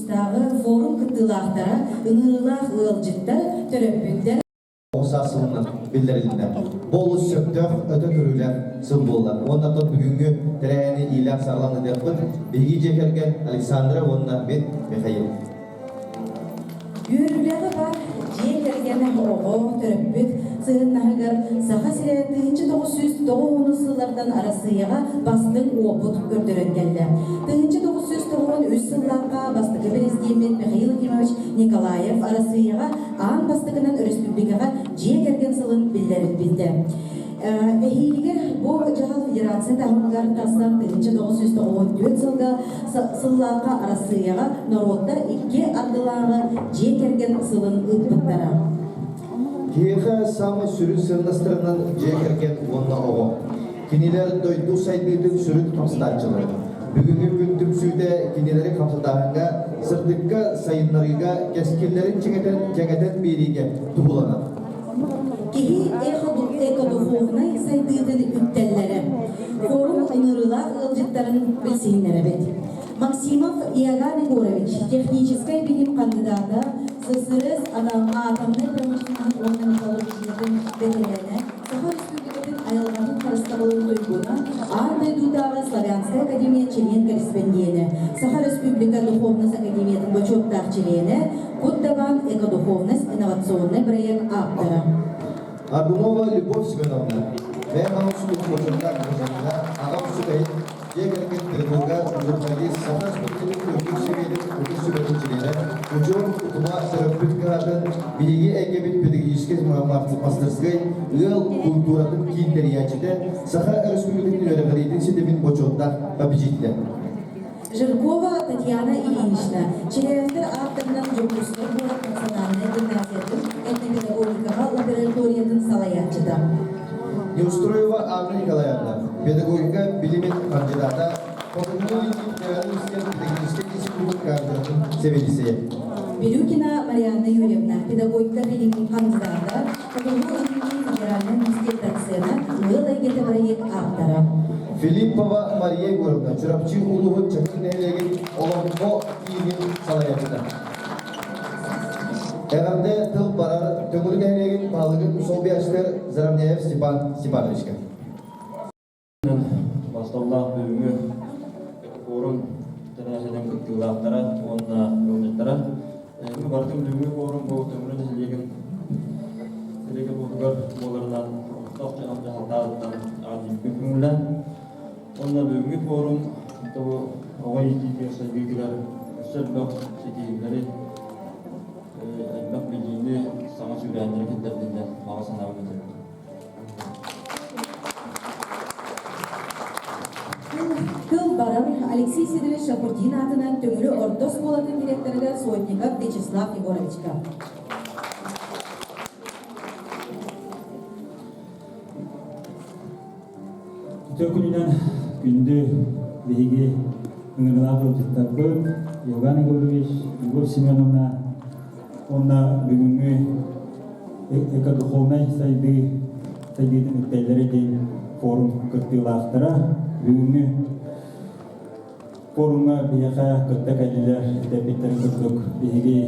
улуустааҕы форум кыттыылаахтара, ыҥырыылаах ыалдьыттар, төрөппүттэр, Оҕо саас сылынан биллэрилиннэ. Бу олус сөптөөх, өтө көрүүлээх сыл буолла. Уонна оттон бүгүҥҥү тэрээһини иилээн-саҕалаан ыытыахпыт. Биһиги дьиэ кэргэн Александра уонна мин Михаил. Үөрүүлээҕи баар дьиэ кэргэн оҕо төрөппүт сыһыннаһыгар Саха сирэ 1990 сыллартан Арассыыйаҕа бастыҥ уопут көрдөрөн кэллэ. 1993 сыллаахха бастакы бэрэсидьиэммит Михаил Ефимович Николаев Арассыыйаҕа аан бастакынан өрөспүүбүлүкэҕэ дьиэ кэргэн сылын биллэрбитэ. Эһиилигэр бу дьаһал федерация таһымыгар тахсан 1994 сылга сыллаахха Арассыыйаҕа норуоттар икки ардылааҕы дьиэ кэргэн сылын ыыппыттара. Киһиэхэ саамай сүрүн сыаннастарынан дьиэ кэргэн уонна оҕо. Кинилэр дойду сайдыытын сүрүн хамсатааччылара. Бүгүҥҥү күн түмсүүтэ кинилэри хамсатааһыҥҥа, сырдыкка, сайыннарыыга, кэскиллэрин чиҥэтэн, кэҥэтэн биэриигэ туһуланар. Киһи экодуховнай сайдыытын үктэллэрэ. Форум ыҥырыылаах ыалдьыттарын билсиһиннэрэбит. Максимов Иоганн Егорович, техническэй билим хандыдаата, СССР атомнай промышленноһын уонна металлургиятын бэтэрээнэ, Саха Республикатын айылҕатын харыстабылын туйгуна, Аан дойдутааҕы Славянскай академия чилиэн-кэриспэндиэнэ, Саха Республика Духовность Академиятын бочуоттаах чилиэнэ, Кут Дабаан экодуховность инновационнай проект ааптара. Аргунова Любовь Семеновна, Бэйэм сулуһун бочуоттаах гражданина, аҕам сүбэһит, дьиэ кэргэн педагога, журналист, Саха Республикатын Үрдүк Сэбиэтин Үрдүк Сүбэтин чилиэнэ, Учуон утума төрөппүт кыһатын, биһиги эйгэбит педагогическай мастерскай ыал култууратын киин тэрийээччитэ, Саха Өрөспүүбүлүкэтин үөрэҕириитин ситимин бочуоттаах победителэ. Жиркова Татьяна Ильинична, Чиряевтар ааттарынан Дьокуускай куорат национальнай гимназиятын этнопедагогикаҕа лабораториятын салайааччыта. Неустроева Анна Николаевна, педагогика билимин кандидата, Хотугу Илин федеральный педагогическай институтун кафедратын сэбиэдиссэйэ. Билюкина Марианна Юрьевна, педагогика билимин кандидата, Хотугу Илин федеральнай университет доцена, ыал эйгэтэ бырайыак ааптара. Филиппова Мария Егоровна, Чурапчы улууһун Чакыр нэһилиэгин Олоҥхо киинин салайааччыта. Эҕэрдэ тыл барар Төҥүлү нэһилиэгин баһылыгын солбуйааччытыгар Заровняев Степан Степановичка. Махталлаах бүгүҥҥү форум тэрээһинин кыттыылаахтара уонна ыалдьыттара. Эһиги барытын бүгүҥҥү форум бу Төҥүлү нэһилиэгин нэһилиэгин уотугар буоларынан олохтоох дьаһалтаатыттан аҕалбыппын көҥүллээн. Уонна бүгүҥҥү форум оҕо иитиитигэр сайдыытыгар өссө элбэх ситиһиилэри, элбэх билиини, саҥа сүүрээннэри киллэрдин диэн баҕа санаабын этэбин. Тыл барар Алексей Сидорович Шахурдин аатынан Төҥүлү орто оскуолатын директорыгар Сотников Вячеслав Егоровичка. Үтүө күнүнэн күндү биһиги ыҥырыылаах ыалдьыттарбыт Иоганн Егорович, Любовь Семеновна уонна бүгүҥҥү экодуховнай сайдыы сайдыытын үктэллэрэ диэн форум кыттыылаахтара. Бүгүҥҥү форумҥа биһиэхэ кытта кэллилэр этэппиттэрин курдук биһиги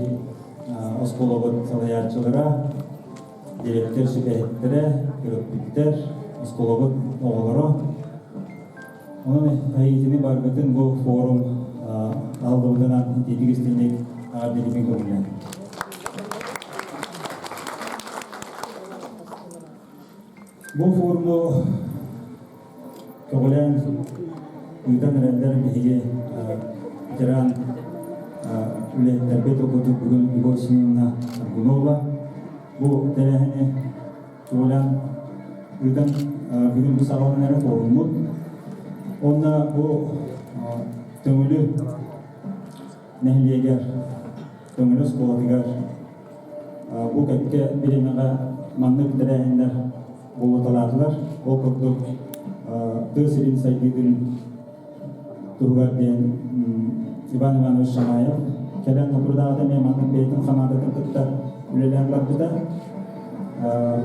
оскуолабыт салайааччылара, дириэктэр сүбэһиттэрэ, төрөппүттэр, оскуолабыт оҕолоро. Онон эһигитини барбытын бу форум аһыллыбытынан итиитик истиҥник эҕэрдэлиибин көҥүллээн. Бу форуму көҕүлээн ыытан эрэллэр биһиги ветеран үлэһиттэрбит окутук бүгүн Любовь Семеновна Аргунова бу тэрээһини көҕүлээн ыытан бүгүн бу саҕаланан эрэ форуммут. Уонна бу Төҥүлү нэһилиэгэр Төҥүлү оскуолатыгар бу кэккэ бириэмэҕэ маннык тэрээһиннэр буолуталаатылар. Ол курдук тыа сирин сайдыытын туһугар диэн Иван Иванович Шамаев кэлэн соторутааҕыта эмиэ маннык бэйэтин хамаандатын кытта үлэлээн барбыта.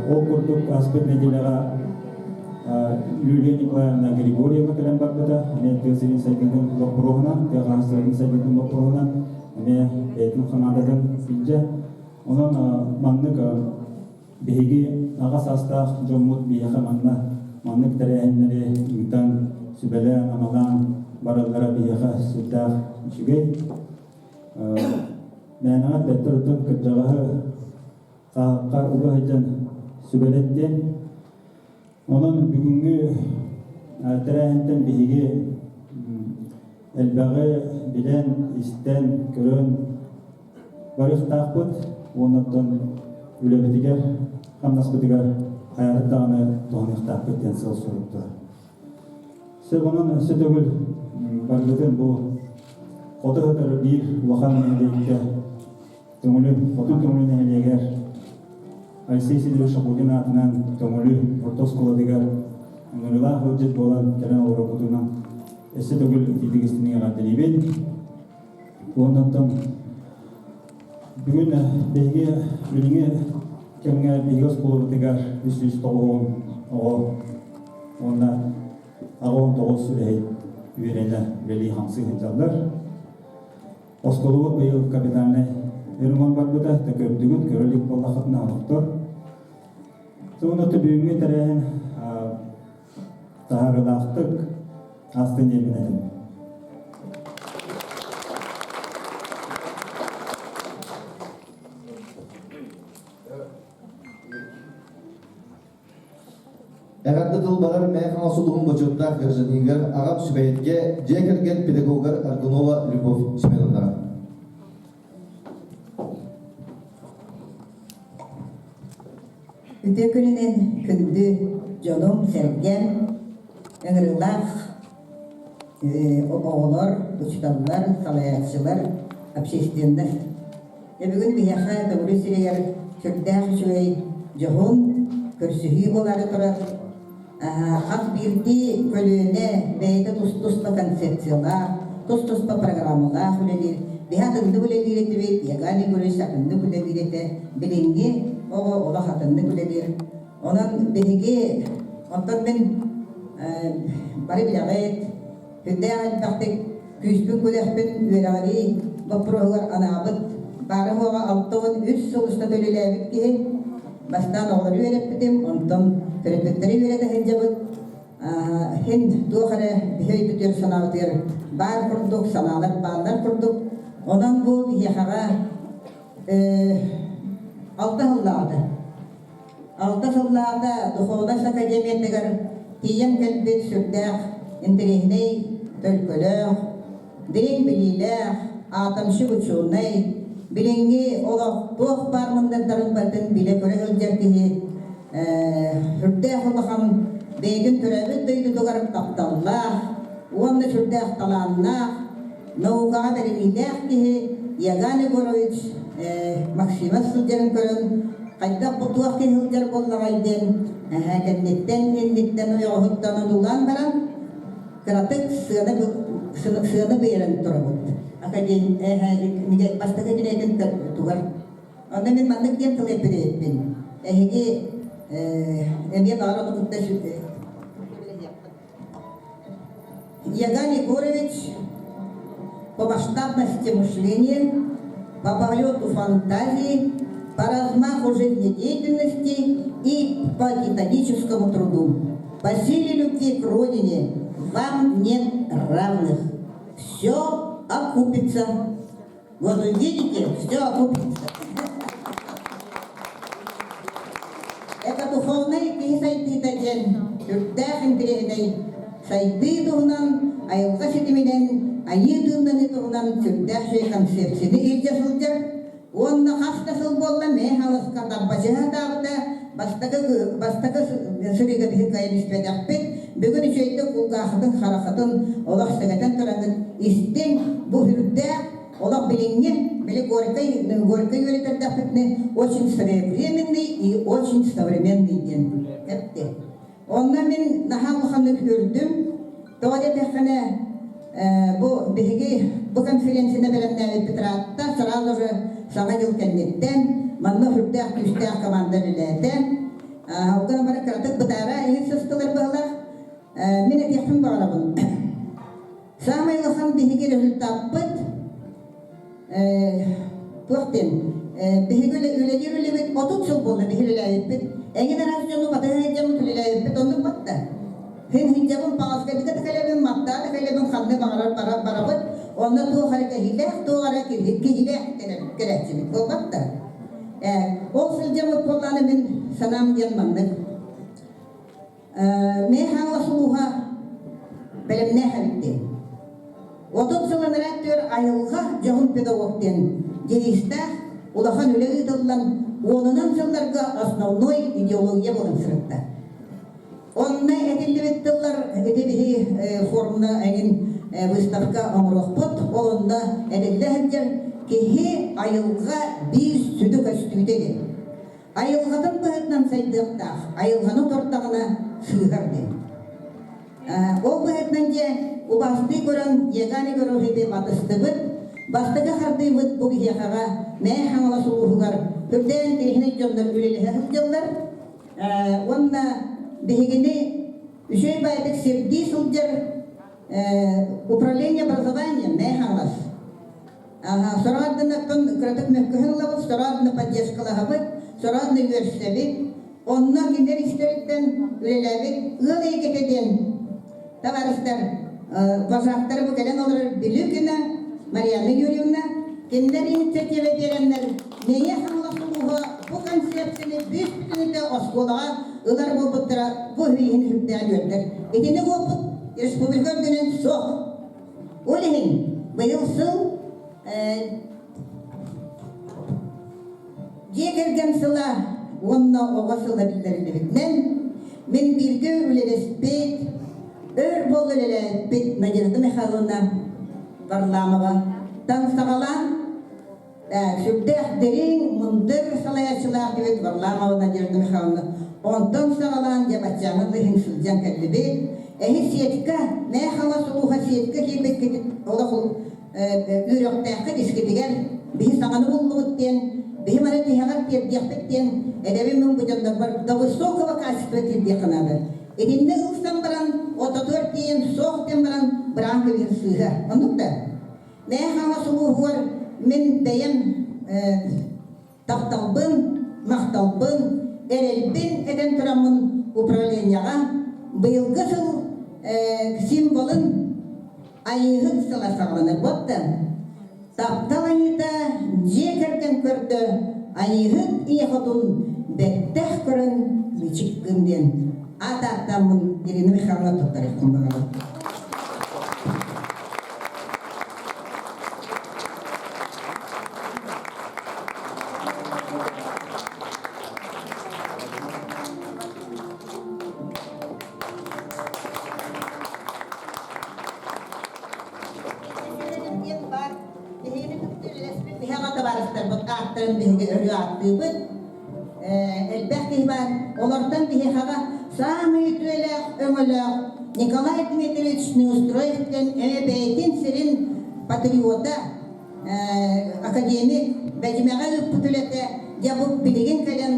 Ол курдук ааспыт нэдиэлэҕэ Юлия Николаевна Григорьева кэлэн барбыта. Эмиэ тыа сирин сайдыытын боппуруоһунан, тыа хаһаайыстыбатын сайдыытын боппуруоһунан. эмиэ бэйэтин хамаандатын илдьэ. Онон маннык биһиги аҕа саастаах дьоммут биһиэхэ манна маннык тэрээһиннэри ыытан, сүбэлээн-амалаан бараллара биһиэхэ сүрдээх үчүгэй. Мээнэҕэ эппэттэр оттон кырдьаҕаһы хааһахха уга сылдьан сүбэлэттин. Онон бүгүҥҥү тэрээһинтэн биһиги элбэҕи билэн, истэн, көрөн барыахтаахпыт уонна оттон үлэбитигэр, хамнаспытыгар хайаатар даҕаны туһаныахтаахпыт диэн сыал соруктар. Сөп онон өссө төгүл барбытын бу хоту сытар биир улахан нэһилиэккэ Төҥүлү, Хотун Төҥүлү нэһилиэгэр Алексей Сидорович Шахутин аатынан Төҥүлү орто оскуолатыгар ыҥырыылаах ыалдьыт буолан кэлэн олорорбутунан өссө төгүл итиитик истиҥник эҕэрдэлиибин. Уонна оттон бүгүн биһиги билиҥҥи кэмҥэ биһиги оскуолабытыгар 390 оҕо уонна 89 үлэһит үөрэнэ үлэлии-хамсыы сылдьаллар. Оскуолабыт быйыл капитальнай ремонт барбыта, көрдүгүт, көрө илик буоллаххытына олохтор. Сонно бүгүҥҥү тэрээһин таһаарыылаахтык астын диэммин этэбин. Эҕэрдэ тыл барар Мээх Хаҥас улууһун бочуоттаах гражданиныгар аҕам сүбэһитгэ дьиэ кэргэн педагогар Аргунова Любовь Семеновнаҕа. Үтүө күнүнэн күндү дьонум, сэргэм, ыҥырыылаах оҕолор, учууталлар, салайааччылар, общественность. Бүгүн биһиэхэ Төҥүлү сиригэр сүрдээх үчүгэй дьоһун көрсүһүү буолаары турар. Хас биирдии көлүөнэ бэйэтэ тус-туспа концепциялаах, тус-туспа программалаах үлэлиир. Биһи атыннык үлэлиир этибит, Яган Егорович атыннык үлэлиир этэ. Билиҥҥи оҕо олох атыннык үлэлиир. Онон биһиги, оттон мин бары билэҕит, сүрдээх элбэхтик күүспүн-күдэхпин үөрэҕирии боппуруоһугар анаабыт, баара-суоҕа 63 сыл устата үлэлээбит киһи. Бастаан оҕолору үөрэппитим, онтон төрөппүттэри үөрэтэ сылдьабыт. Иһин туох эрэ биһи өйбүтүгэр санаабытыгар баар курдук, санаалар бааллар курдук. Онон бу биһиэхэҕэ алта сыллааҕыта Алта сыллааҕыта Духовность академиятыгар тиийэн кэлбит сүрдээх интэриэһинэй, төлкөлөөх, дириҥ билиилээх, атомщик учуонай, билиҥҥи олох туох баар мындырдарын барытын билэ-көрө сылдьар киһи сүрдээх улахан бэйэтин төрөөбүт дойдутугар тапталлаах уонна сүрдээх талааннаах, наукаҕа бэриниилээх киһи Яган Егорович Максимов сылдьарын көрөн хайдах бу туох киһи сылдьар буоллаҕай диэн кэнниттэн инниттэн ойоҕоһуттан одуулаан баран кыратык сыана сыана биэрэн турабыт академия бастакы кинигэтин тугар онно мин маннык диэн тыл эппитин эһиги эмиэ баҕар ону кытта Яган Егорович по масштабности мышления, по полету фантазии, по размаху жизнедеятельности и по титаническому труду. По силе любви к родине вам нет равных. Все окупится. Вот увидите, все окупится. Это духовнай киһи сайдыыта диэн сүрдээх интэриэһинэй сайдыы туһунан, айылҕа ситиминэн, айыы тыыннаныы туһунан сүрдээх үчүгэй концепцияны илдьэ сылдьар. Уонна хас да сыл буолла мээ халыска тарбачыһа сатаабыта, бастакы бастакы сырыыга биһи кыайан испэтэхпит. Бүгүн үчүгэйдик кулгааххытын, хараххытын олох сэгэтэн тураҥҥыт истиҥ, бу сүрдээх Олох билиҥҥи, били Горькай, Горькай үөрэтэрдэхпитинэ очень своевременный и очень современный диэн эпти. Онно мин наһаа улаханнык үөрдүм. Тоҕо диэтэххинэ, бу биһиги бу конференцияны бэлэмнээбиппит ыраатта, сразу же Саҥа дьыл кэнниттэн манна сүрдээх күүстээх команда үлэлээтэ. Ол гынан баран кыратык бытаара иһин сыстылар быһылаах. Мин этиэхпин баҕарабын. Саамай улахан биһиги результаппыт. Туох диэн, биһиги үлэлиир үлэбит 30 сыл буолла биһи үлэлээбиппит. Эҥин араас дьону батыһа сылдьаммыт үлэлээбиппит оннук батта. Хин хинжабын паҕаскабыта да кэлэбин, маттаа да кэлэбин, ханна баҕарар барар барабыт. Онно туох эрэ кэһиилээх, туох эрэ киһилээх кэлээччибит буолбат да. Ол сылдьаммыт буоллаҕына мин санаам диэн маннык. Мэйэ Хаҥалас улууһа бэлэмнээх эбит диэн. 30 сыл анараа өттүгэр айылҕа дьоһун педагог диэн девизтээх улахан үлэ ыытыллан, уонунан сылларга основной идеология буолан сырытта. Онно этиллибит тыллар ити биһи форумна эҥин выставка оҥоруохпут. Ол онно этиллэ сылдьар киһи айылҕа биир сүдү көстүүтэ диэн. Айылҕатын быһыытынан сайдыахтаах, айылҕаны утардаҕына сыыһар диэн. Ол быһыытынан дьэ убаастыы көрөн Еган Егоровиһы батыстыбыт. Бастакы хардыыбыт бу биһиэхэҕэ Мэйэ Хаҥалас улууһугар үрдээн тириһинэй дьоннор үлэлэһэ сылдьаллар. Уонна биһигини үчүгэй баайдык сирдии сылдьар управление образования Мэйэ Хаҥалас Сороҕордоннортон кыратык мөккүһэн ылабыт, сороҕордоно поддержкалаһабыт, сороҕордоно үөрсэбит. Онно кинилэр истэриттэн үлэлээбит ыал эйгэтэ диэн табаарыстар вожактары бу кэлэн олорор Билюкина Марианна Юрьевна кинилэр инициатива биэрэннэр Мэйэ Хаҥалас улууһа бу концепцияны бүүс-бүтүнүтэ оскуолаҕа ылар буолбуттара бу үһү үрдээн үөрдэр. Итини буолбут республика үрдүнэн суох. Ол иһин быйыл сыл дьиэ кэргэн сыла уонна оҕо сыла биллэриллибитинэн мин бииргэ үлэлэспит, өр буолла үлэлээбиппит Надежда Михайловна Варламова тан саҕалаан Сүрдээх дириҥ, мындыр салайааччылаах диэбит Варламова Надежда Михайловна. Онтон саҕалаан дьэ баччааҥҥа дылы сылдьан кэллибит. Эһи сетка, мээ хаҥас улууһа сетка киирбиккит олох үөрүөхтээххит искитигэр биһи саҥаны буллубут диэн, биһи маны тиһэҕэр тиэрдиэхпит диэн эдэбин мин бу дьоннорбор до высокого качества тиэрдиэххэ наада. Итиннэ ылсан баран, ототугар тиийэн суох диэн баран быраан кэбиһэр сыыһа. Оннук да? Мэйэ Хаҥалас улууһугар мин бэйэм тапталбын, махталбын, эрэлбин этэн тураммын управлениеҕа быйылгы сыл символын Айыыһыт сыла саҕаланар буолта. Таптал айыыта дьиэ кэргэн көрдө, Айыыһыт ийэ хотун бэттэх көрөн мичик гын диэн аат ааттааммын Ирина Михайловна туттарыахпын баҕарабын. Биһиги табаарыстарбыт ааттарын биһиги өрүү ааттыыбыт. Элбэх киһи баар. Олортон биһиэхэҕэ саамай үтүөлээх, өҥөлөөх Николай Дмитриевич Неустроев диэн эмэ бэйэтин сирин патриота, академик, Бэдьимэҕэ ыыппыт үлэтэ дьэ бу билигин кэлэн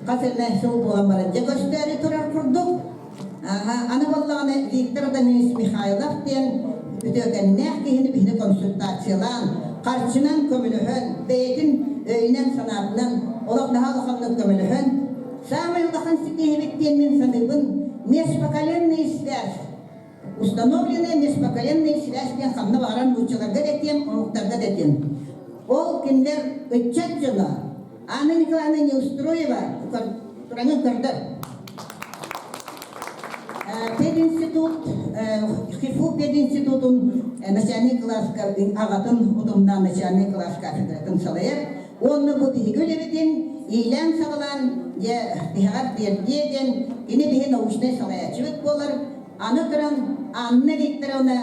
хас эмэ сыл буолан баран дьэ көстөөрү турар курдук. Аны буоллаҕына Виктор Адамович Михайлов диэн үтүөкэннээх киһини биһини консультациялаан, харчынан көмөлөһөн, бэйэтин өйүнэн-санаатынан олох наһаа улаханнык көмөлөһөн, саамай улахан ситиһибит диэн мин саныыбын, межпоколенная связь, установленная межпоколенная связь диэн ханна баҕарар нууччаларга да этиэм, омуктарга да этиэм. Ол кинилэр ыччат дьоно Анна Николаевна Неустроева тураҥын көрдөр. Пединститут, ХИФУ пединститутун начальный кылааска аҕатын утумнаан начальный кылаас кафедратын салайар. Уонна бу биһиги үлэбитин иилээн-саҕалаан дьэ тиһэҕэр тиэрдиэ диэн кини биһи научнай салайааччыбыт буолар. Аны туран Анна Викторовна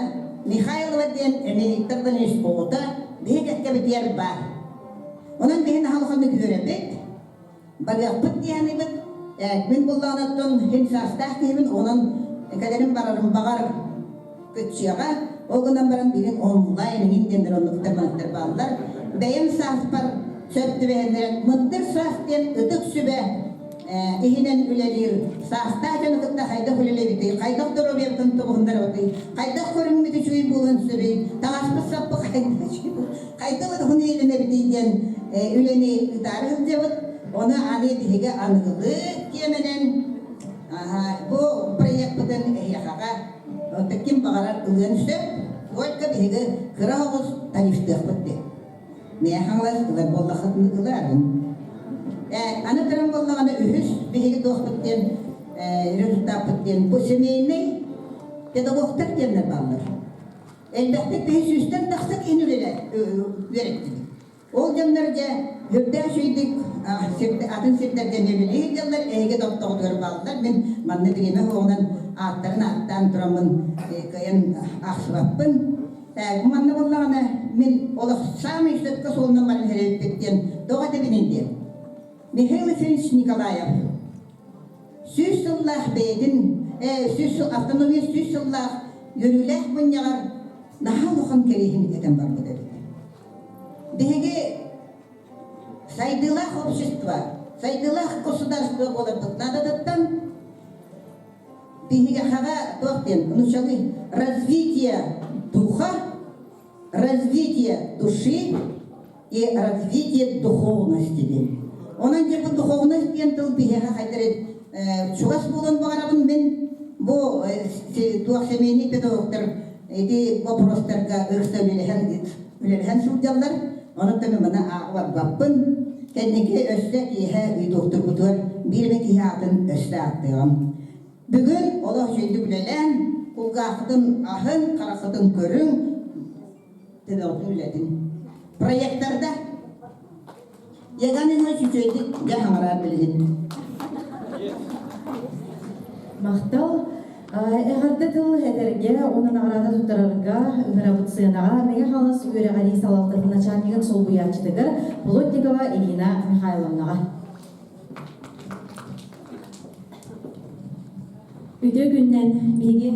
Михайлова диэн эмиэ Виктор Владимирович оҕото биһи кэккэбитигэр баар. Онон биһи наһаа улаханнык үөрэбит, барыахпыт диэханыбыт. Мин буллаҕына хин саастаах киһибин, онон кэлэрим барарым баҕар кыччыаҕа. Ол гынан баран билин онлайн иҥин диэннэр оннуктар маныктар бааллар. Бэйэм сааспар сөп түбэһиннэрэн мындыр саас диэн ытык сүбэ. иһинэн үлэлиир саастаах дьону кытта хайдах үлэлээбитий, хайдах доруобуйабытын тубуһуннарабытый, хайдах көрүҥмүт үчүгэй буолуон сөбүй, таҥаспыт саппыт хайдах үчүгэй хайдах уһун үйэлэнэбитий диэн үлэни ыытаары сылдьабыт. Ону аны биһиги аныгылыы тиэмэнэн бу проекпытын эһиэхэҕэ ким баҕарар ылыан сөп, только биһиги кыра оҕус тарифтыахпыт диэн. Мэйэ Хаҥалас ылар буоллаххытына ылаарыҥ. Аны туран буоллаҕына үһүс биһиги туохпут диэн результаппыт диэн бу семейнэй педагогтар диэннэр бааллар. Элбэхтик киһи сүүстэн тахса киһини үөрэттибит. Ол дьоннор дьэ үрдээх үчүгэйдик атын сирдэргэ үлэлии сылдьаллар, эһиги топтоҕутугар бааллар. Мин манна бириэмэ суоҕунан ааттарын ааттаан тураммын кыайан аахсыбаппын. Манна буоллаҕына мин олох саамай сөпкө суолунан баран иһэр диэн тоҕо этэбиний диэн. Михаил Ефимович Николаев 100 сыллаах бэйэтин 100 сыл автономия 100 сыллаах үөрүүлээх мунньаҕар наһаа улахан кэриэһин этэн барбыт эбит. Биһиги сайдыылаах общество, сайдыылаах государство буоларбыт наадатыттан Биһиэхэҕэ туох диэн нууччалыы развитие духа, развитие души и развитие духовности диэн. Онон дьэ бу духовность диэн тыл биһиэхэ хайдах чугас буолуон баҕарабын мин бу туох семейный педагогтар ити вопростарга ыкса үлэлэһэн үлэлэһэн сылдьаллар. Онон да мин маны ааҕа барбаппын. Кэнники өссө киэһэ ыйытыахтарбытыгар биир эмэ киһи аатын өссө ааттыаҕым. Бүгүн олох үчүгэйдик үлэлээн, кулгааххытын аһын, хараххытын көрүҥ, төбөҕүтүн үлэтин. Проекторда Яган Иванович үчүгэйдик дьэ хаҥараар билигин. Махтал. Эҕэрдэ тыл этэргэ уонна наҕараада туттарарга ыҥырабыт сыанаҕа Мэҥэ Хаҥалас үөрэҕирии салалтатын начальнигын солбуйааччытыгар Плотникова Ирина Михайловнаҕа. Үтүө күннэн биһиги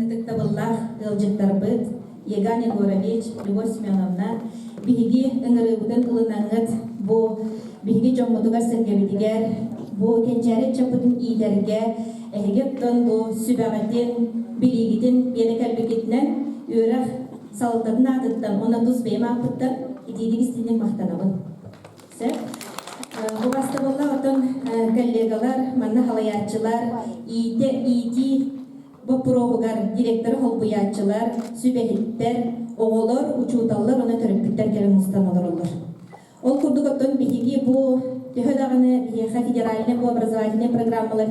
ытыктабыллаах ыалдьыттарбыт Еган Егорович, Любовь Семеновна биһиги ыҥырыыбытын ылынаҥҥыт бу биһиги дьоммутугар-сэргэбитигэр бу кэнчээри ыччаппытын иитэргэ эһиги оттон бу сүбэҕитин, билиигитин биэрэ кэлбиккитинэн үөрэх салалтатын аатыттан уонна тус бэйэм ааппыттан итиитик истиҥник махтанабын. Сөп. Убастабыллаах оттон коллегалар, манна халайааччылар, иитэ, иитии боппуруоһугар директоры холбуйааччылар, сүбэһиттэр, оҕолор, учууталлар уонна төрөппүттэр кэлэн мустан олороллор. Ол курдук оттон биһиги бу төһө даҕаны биһиэхэ федеральнай бу образовательнай программалар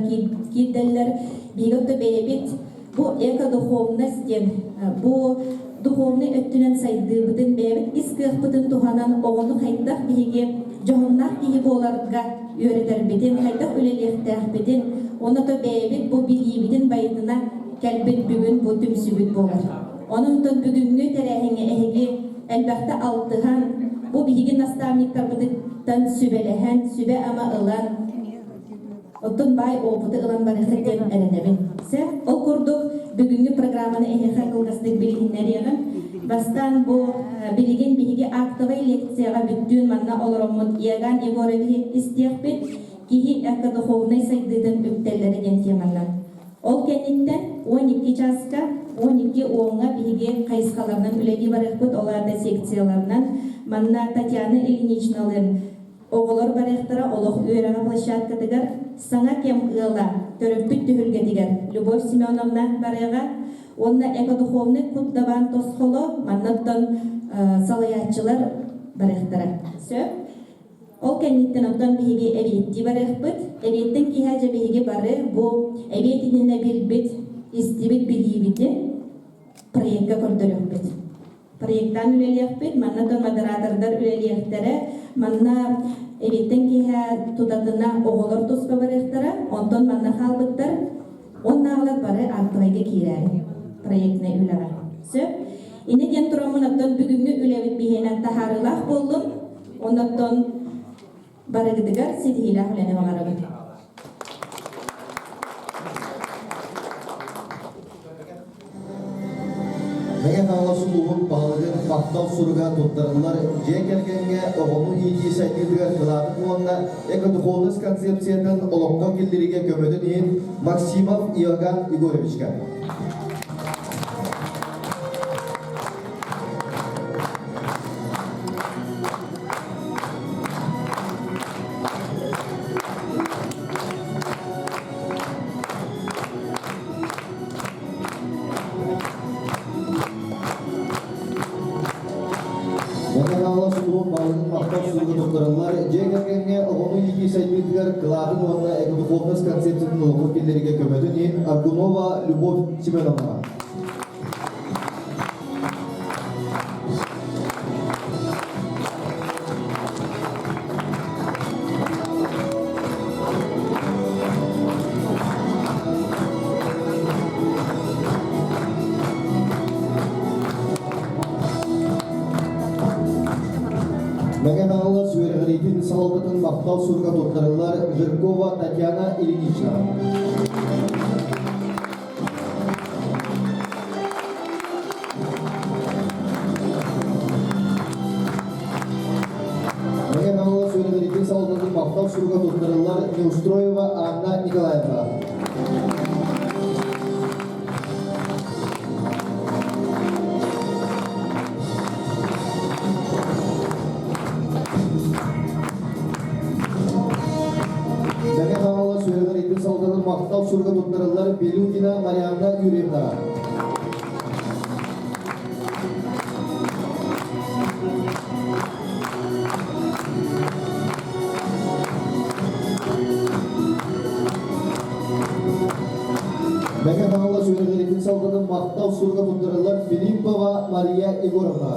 киирдэллэр, биһиги оттон бэйэбит бу экодуховность диэн бу духовнай өттүнэн сайдыыбытын бэйэбит ис кыахпытын туһанан оҕону хайдах биһиги дьоһуннаах киһи буоларга үөрэтэрбитин, хайдах үлэлиэхтээхпитин, уонна то бэйэбит бу билиибитин байытына кэлбит бүгүн бу түмсүүбүт буолар. Онон бүгүҥҥү тэрээһиҥҥэ эһиги элбэхтэ алтыһан, бу биһиги наставниктарбытыттан сүбэлэһэн, сүбэ-ама ылан, Оттон баай опыты ылан барыаххыт диэн эрэнэбин. Сөп. Ол курдук, бүгүҥҥү программаны эһиэхэ кылгастык билиһиннэриэҕим. Бастаан бу билигин биһиги актовай лекцияҕа бүттүүн манна олороммут Иоганн Егоровиһы истиэхпит, киһи экодуховнай сайдыытын үктэллэрэ диэн теманан. Ол кэнниттэн 12 чааска, 12 уоҥҥа биһиги хайысхаларынан үлэлии барыахпыт, ол аата секцияларынан. Манна Татьяна Ильиничналыын Оҕолор барыахтара олох үөрэҕэ площадкатыгар саҥа кэм ыала төрөппүт түһүлгэтигэр Любовь Семеновна барыаҕа уонна экодуховный кут дабаан тосхоло маннаттан салайааччылар барыахтара. Сөп. Ол кэнниттэн оттон биһиги эбиэттии барыахпыт. Эбиэттэн киэһэ дьэ биһиги бары бу эбиэт иннинэ билбит, истибит билиибитин проекка көрдөрүөхпүт. Проектаан үлэлиэхпит, манна да модератордар үлэлиэхтэрэ, манна эбиэттэн киэһэ тутатына оҕолор туспа барыахтара, онтон манна хаалбыттар уоннааҕылар бары актовайга киирээри проектнай үлэҕэ. Сөп. Инньэ диэн тураммын оттон бүгүҥҥү үлэбит биһиэнэ таһаарыылаах буоллун, оннуттан барыгытыгар ситиһиилээх үлэни баҕарабын. Мэҥэ Хаҥалас улууһун баһылыгын баһылык махтал суруга туттарыллар дьиэ кэргэҥҥэ оҕону иитии сайдыытыгар кылаатын уонна экодуховность концепциятын олоххо киллэриигэ көмөтүн иһин Максимов Иоганн Егоровичка. Мэҥэ-Хаҥалас улууһун баһылыгын махтал суруга туттарыллар дьиэ кэргэҥҥэ оҕону иитии сайдыытыгар кылаатын уонна экодуховность концепциятын олоххо киллэриигэ көмөтүн иһин Аргунова Любовь Семеновна. Мэҥэ Хаҥалас үөрэҕириитин салалтатын махтал суруга туттарыллар Жиркова Татьяна Ильинична. Мэҥэ Хаҥалас үөрэҕириитин салалтатын махтал суруга туттарыллар Неустроева Анна Николаевна. Мэҥэ Хаҥалас үөрэҕириитин салалтатын махтал суруга туттарыллар Белюкина Марианна Юрьевна. Мэҥэ Хаҥалас үөрэҕириитин салалтатын махтал суруга туттарыллар Филиппова Мария Егоровна.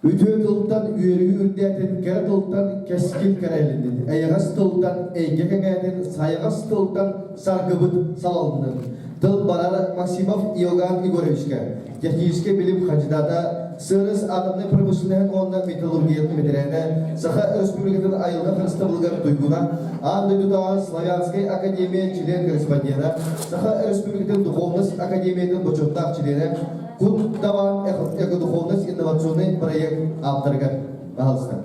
Үтүө тылтан үөрүү үрдээтин, кэрэ тылтан кэскил кэрэлиннин, эйэҕэс тылтан эйгэ кэҥээтин, сайаҕас тылтан саргыбыт салалыннын. Тыл барар Максимов Иоганн Егоровичка, техническэй билим хандьыдаата, СРС атомнай промышленноһын уонна металлургиятын бэтэрээнэ, Саха Өрөспүүбүлүкэтин айылҕа харыстабылыгар туйгуна, Аан дойдутааҕы Славянскай академия член-корреспондена, Саха Өрөспүүбүлүкэтин Духовность академиятын бочуоттаах чилиэнэ, Кут Даван экодуховность инновационный проект ааптарыгар. Пожалуйста.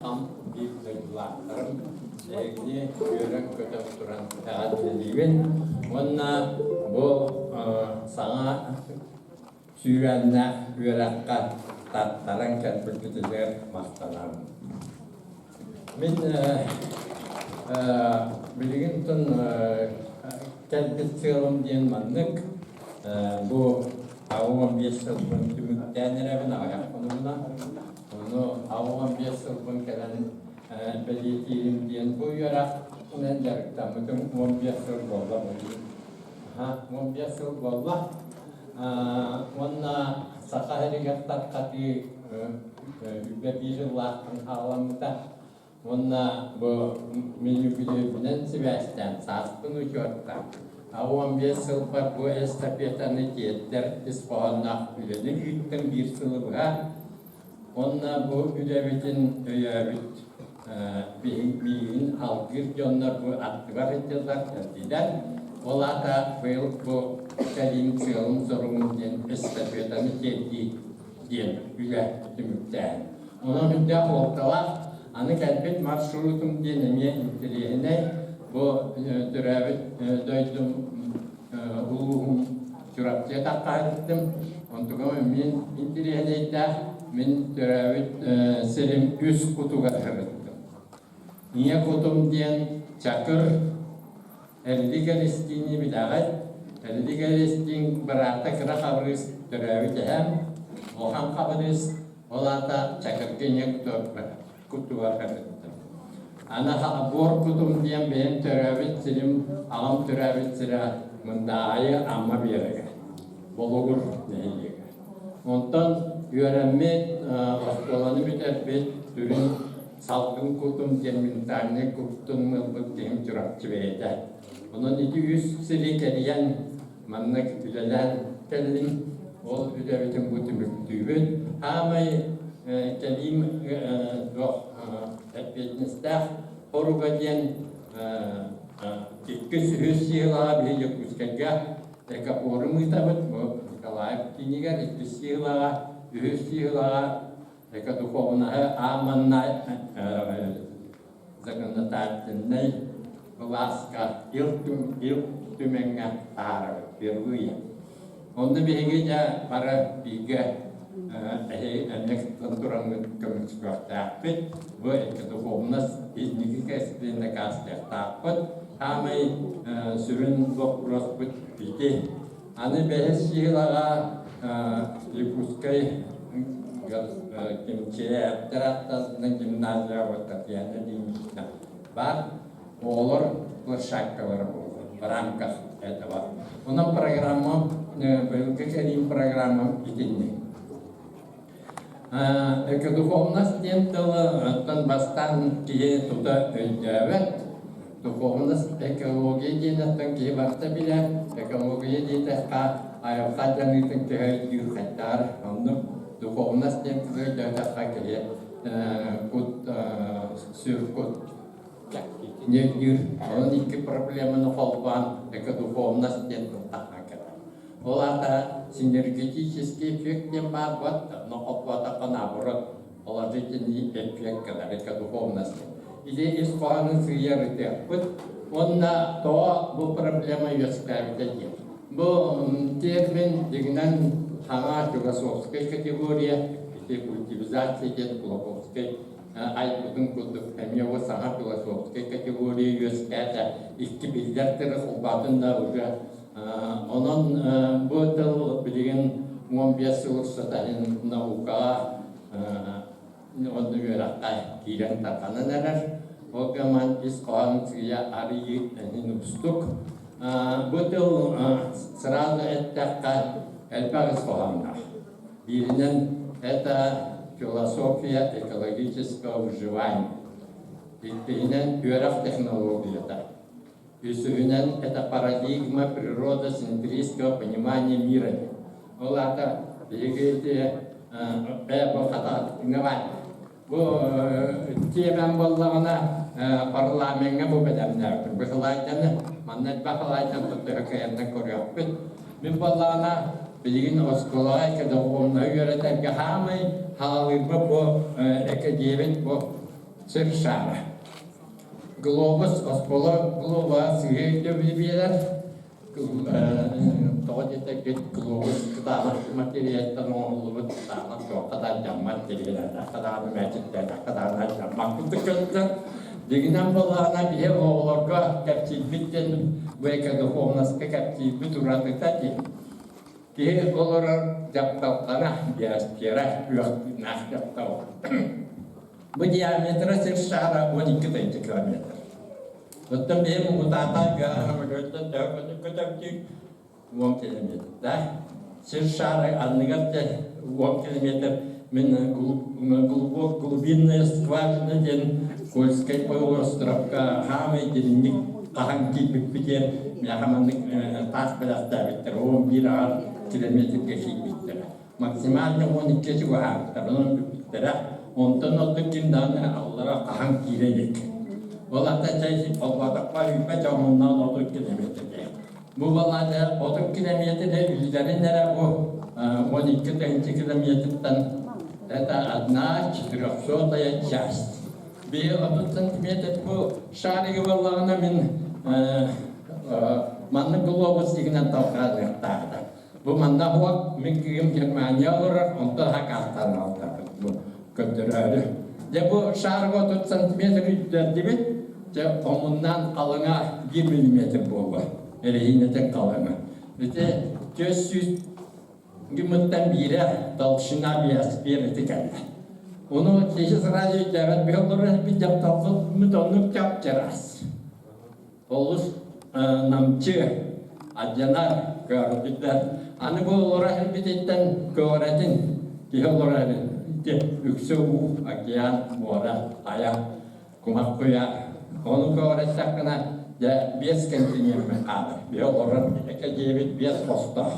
Ам биир дойдулаахтарым эһигини үөрэн-көтөн туран эҕэрдэлиибин уонна бу саҥа сүүрээннээх үөрэххэ тартаран кэлбиккитигэр махтанабын. Мин билигин кэлбит сыалым диэн маннык бу 85 сылбын түмүктээн эрэбин аҕыйах хонугунан Ону 65 сылбын кэлэн бэлиэтиирим диэн бу үөрэхинэн дьарыктаммытым 15 сыл буолла быйыл. 15 сыл буолла. Уонна Саха сиригэр тархатыы үбэ биир сыллаахтан хаалламмыта. Уонна бу мин үбүлүөйбүнэн сибээстээн сааспын учуоттаан, 15 сылбар бу эстафетаны тиэрдэр ис хоһоонноох үлэни ыыттым биир сылы быһа. Уонна бу үлэбитин өйөөбүт миигин алгыыр дьоннор бу аттыбар сылдьаллар кэллилэр. Ол аата быйыл бу кэлиим сыалым-соругум диэн эстафетаны тиэрдии диэн үлэ түмүктээһин. Онон үрдээх суолталаах аны кэлбит маршрутум диэн эмиэ интэриэһинэй. Бу төрөөбүт дойдум улууһум Чурапчыга таххаһыттым. Онтугам мин интэриэһинэйдээх мин төрөөбүт сирим үс кутугар сырыттым. Ийэ кутум диэн Чакыр Эрилик Эристиини билэҕит. Эрилик Эристиин быраата Кыра Хабырыыс төрөөбүт эһэм, Улахан Хабырыыс, ол аата Чакырга ийэ кутугар сырыттым. Аны буор кутум диэн бэйэм төрөөбүт сирим, аҕам төрөөбүт сирэ Мындаайы Амма биэрэгэ, Болугур нэһилиэгэ. Онтон үөрэммит, оскуоланы бүтэрбит сүрүн салгын кутум диэн ментальнай куттун ылбыт киһим Чурапчы бэйэтэ. Онон ити үс сири кэрийэн. Маннык үлэлээн кэллим. Ол үлэбитин бу түмүктүүбүт. Хаамай кэлиим туох эппиэтинэстээх хоруга диэн иккис үһүс сыылаҕа биһи Дьокуускайга экопорум ыытабыт. Бу Николаев киинигэр иккис сыылаҕа, үһүс сыылаҕа экодухуобунаһы аан манна законодательнай былааска Ил, Ил Түмэҥҥэ таһаарабыт впервые. Онно биһиги дьэ бары бииргэ эһи эмиэ кыттан тураммыт көмүскүөхтээхпит. Бу экодухуобунас инники кэскилин дакаастыахтаахпыт. Саамай сүрүн боппуруоспут ити. Аны бэһис сыылаҕа Якутскай кимчээптэр аттарынан гимназияҕа Татьяна Ильинична баар оҕолор площадкалара буолар в рамках этого. Онон программа быйылгы кэлиим программам итинник. Экодуховность диэн тылы оттон бастаан киһи тута өйдөөбөт. Духовность экология диэн оттон киһи барыта билэр. Экология диэтэххэ айылҕа дьаныытын киһи өйдүүр хайдаар. Оннук духовность диэн тылы өйдөөтөххө киһи кут сүр кут өйдүүр. Онон икки проблеманы холбоон экодуховность диэн тыл таххан кэлэр. Ол аата синергетический эффект диэн баар буолла, но холбоотоххо наоборот положительный эффект кэлэр экодуховность. Или ис хоһоонун сыыйа ырытыахпыт уонна тоҕо бу проблема үөскээбитэ диэн. Бу термин дьиҥинэн хаҥа философскай категория, ити культивизация диэн Кулаковскай айбытын курдук эмиэ бу саҥа философскай категория үөскээтэ. Икки биллэр тылы холбоотун да уже Онон бу тыл билигин 15 сыл устата наукаҕа уонна үөрэххэ киирэн тарҕанан эрэр. Ол гынан ис хоһоон сыыйа арыйыы эҥин уустук. Бу тыл сразу эттэххэ элбэх ис хоһоонноох. Бииринэн это философия экологического выживания. Иккиһинэн үөрэх технологията. Үсүһүнэн, это парадигма природоцентристского понимания мира. Ол аата биһиги ити бу хатаатыҥа бу тиэмэм буоллаҕына парламеҥҥа бу бэлэмнээбитим. Быһылаайданы манна бахылаайдан төһө кыайанна көрүөхпүт. Мин буоллаҕына билигин оскуолаҕа экодуховнай үөрэтэргэ хаамай хаалыырба бу экэдиэбит бу сир шара. Глобус оскуола глоба сыыһа өйдөбүлү биэрэр. Тоҕо диэтэргит глобус кытаанах материалтан оҥоһуллубут кытаанах туохха да алдьаммат тириилээтэххэ даҕаны мээчиктээтэххэ даҕаны алдьаммат курдук көстөр. Дьиҥинэн буоллаҕына биһи оҕолорго кэпсиирбит диэн бу экодуховноска кэпсиирбит уратыта дии. Киһи олорор дьапталҕана биосфера күөх тыыннаах дьаптал. Бу диаметра сир шара 12 тыһыынча километр. Оттон биһи муҥутаата самолеттан төһө көтөптүүр 10 километр. Да? Сир шары анныгар 10 километр мин глубок глубинная скважина диэн Кольскай полуостровка хаамай дириҥник хаһан киирбиппитиэр миэхэ маннык таас бэлэхтээбиттэр 11 аҕар километрга киирбиттэрэ максимально 12 чугаһаабыттар, онон бүппүттэрэ. Онтон ордук ким даҕаны аллара хаһан киирэ илик. Ол ата чэй холбоотоххо үүппэ чоҥуннаан 30 километр Бу балаата 30 километр үллэрин эрэ бу 12 тыһыынча километртан это одна четырехсотая часть. Би 30 сантиметр бу шаригы буоллаҕына мин маннык глобус игинэн талҕаныахтаахта. Бу манна уот мин кыым Германия олорор, онтон хакаастаан алтарбыт бу көрдөрөөрү. Дьэ бу шаарга 30 сантиметр үрдэрдибит, дьэ омуннаан халыҥа 1 миллиметр буолла, эрэһиинэтин халыҥа. Ити 400 гыммыттан биирэ толщина биосфера ити кэллэ. Ону киһи сразу өйдөөбөт биһи олорор бит дьапталгыт оннук чап-чараас. Олус намчы, алдьанар, көҕөрбүттэр. Аны бу олорор сирбититтэн көҕүрэтин, киһи олорор ити үксэ уу, океан, муора, хайа, кумах куйаар. Ону көҕүрэттэххинэ Дьэ, биэс континеммит хаалар. Биһи олорор эко-дьиэбит биэс хостоох.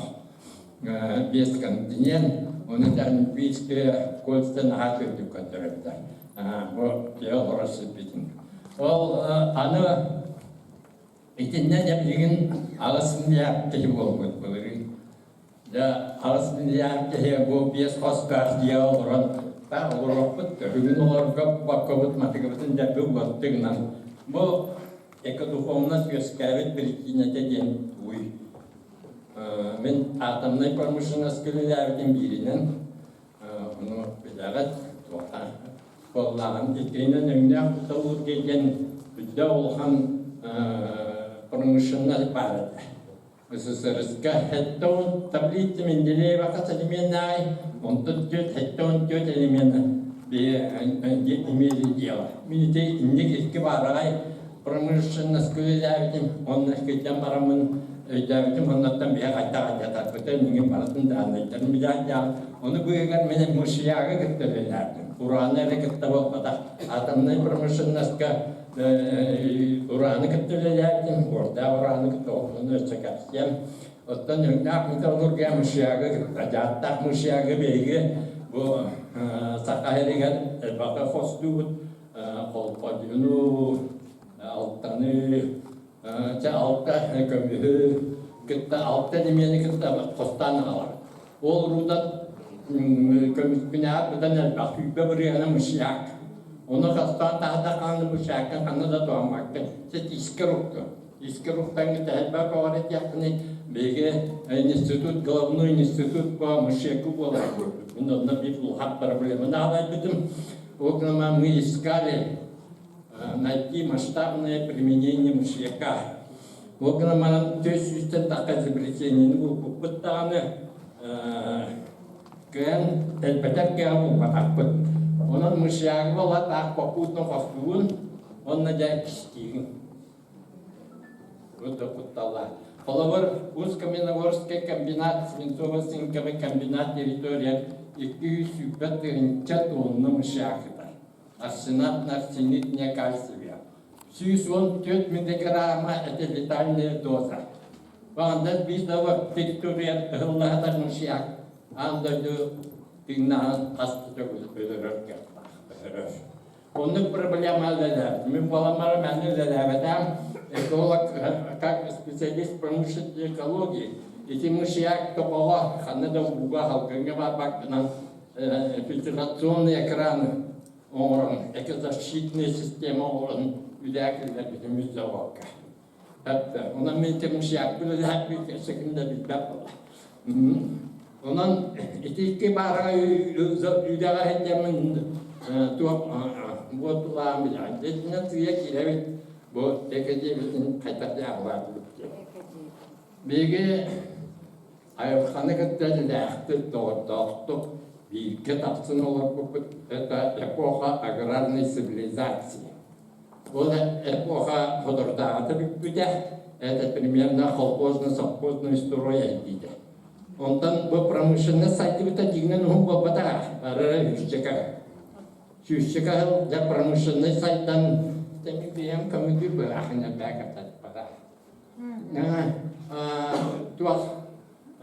Биэс континент, ону Олимпийские кольца наһаа үчүгэйдик көрдөрөллөр. Бу киһи олорор сирбитин. Ол аны итиннэ дьэ билигин 8 миллиард киһи буолбут былырыын. Дьэ, 8 миллиард киһи бу биэс хостоох дьиэ олорон та олоруохпут, бүгүн олорго баккабыт матыгыбытын дьэ бу Бу экодуховность үөскээбит биричиинэтэ диэн тугуй? Мин атомнай промышленность үлэлээбитим бииринэн, ону билэҕит, туохха буоллаҕын иккиһинэн өҥнөөх металлургия диэн үрдэ улахан промышленность баар этэ. СССР-ка 70 таблица Менделеева хас элеменнаай, онтон түөрт 74 элемена имели дело. Мин ити инник икки баараҕай промышленность үлэлээбитим, онно кыйдан бараммын өйдөөбүтүм, оннуттан биһи хайдах алдьатарбытын, иҥин барытын дааннайдарын билээддээх. Ону быыһыгар мин мышьягы кытта үлэлээбитим. Ураны эрэ кытта буолбатах. Атомнай промышленностька ураны кытта үлэлээбитим, уордаах ураны кытта ону өссө кэпсиэм. Оттон өҥнөөх металлургия мышьягы кытта, дьааттаах мышьягы биһиги бу Саха сиригэр элбэххэ хостуубут холкодьуну, алтаны, чэ алта көмүһү кытта алта элемены кытта хостаан аҕалар. Ол руда көмүскүнээр быдан элбэх 20 бырыһыана мышьяк. Ону хастаан таһда мышьякка ханна да туһаммаккын. Чэ тиискэ рукка. Тиискэ руктаҥҥа тэһэлбэх оҕор этиэххиний биһиги институт, головной институт по мышьяку буолар. Мин онно биир улахан проблеманы аҕалайбытым. Ол гынан мы искали найти масштабное применение мышьяка. Ол гынан баран 400-тэн тахха изобретениени булбуппут даҕаны кыайан элбэтэр кыаҕы булбатахпыт. Онон мышьягы буола таах попутно хостуубун уонна дьэ кистиигин. Бу да кутталлаах. Холобур, Усть-Каменогорский комбинат, свинцово-цинковый комбинат территория 220 тыһыынча тонна мышьяк ытар. Арсенат арсенит кальция. 114 миллиграмма это летальная доза. Баҕандар биир да территория ыһыллаһатар мышьяк аан дойду тыыннаһан хас да төгүл өлөрөр кыахтаах өлөрөр. Оннук проблема үлэлээбит. Мин буоламмар мээнэ үлэлээбэтээм. Эколог, как специалист промышленной экологии, ити мышьяк тоҕоҕо ханна да ууга халгыҥҥа барбаккынан фильтрационный экран оҥорон, экозащитная система оҥорон үлээ киллэрбитим үс заводка. Онон мин ити мышьякпын үлэһэппит өссө ким да билбэт буолла. Онон ити икки баараҕай үлэҕэ сылдьаммын туох буотулаан билэҕин. Итинэн сыыйа киирэбит бу экэдиэбитин хайдах дьаһалаабыт диэн. Биһиги айылҕаны кытта иллээхтик, доҕордоохтук бииргэ тапсан олорбуппут это эпоха аграрной цивилизации. Ол эпоха соторутааҕыта бүппүтэ, это примерно колхозно-совхозный строй эргийдэ. Онтон бу промышленность сайдыбыта дьиҥинэн уһун буолбатаҕа, бары сүүсчэкэ. Сүүсчэкэ сыл дьэ промышленность сайдан бэйэм көмүгү быраахын элбээх кэпсэппэтэ. Туох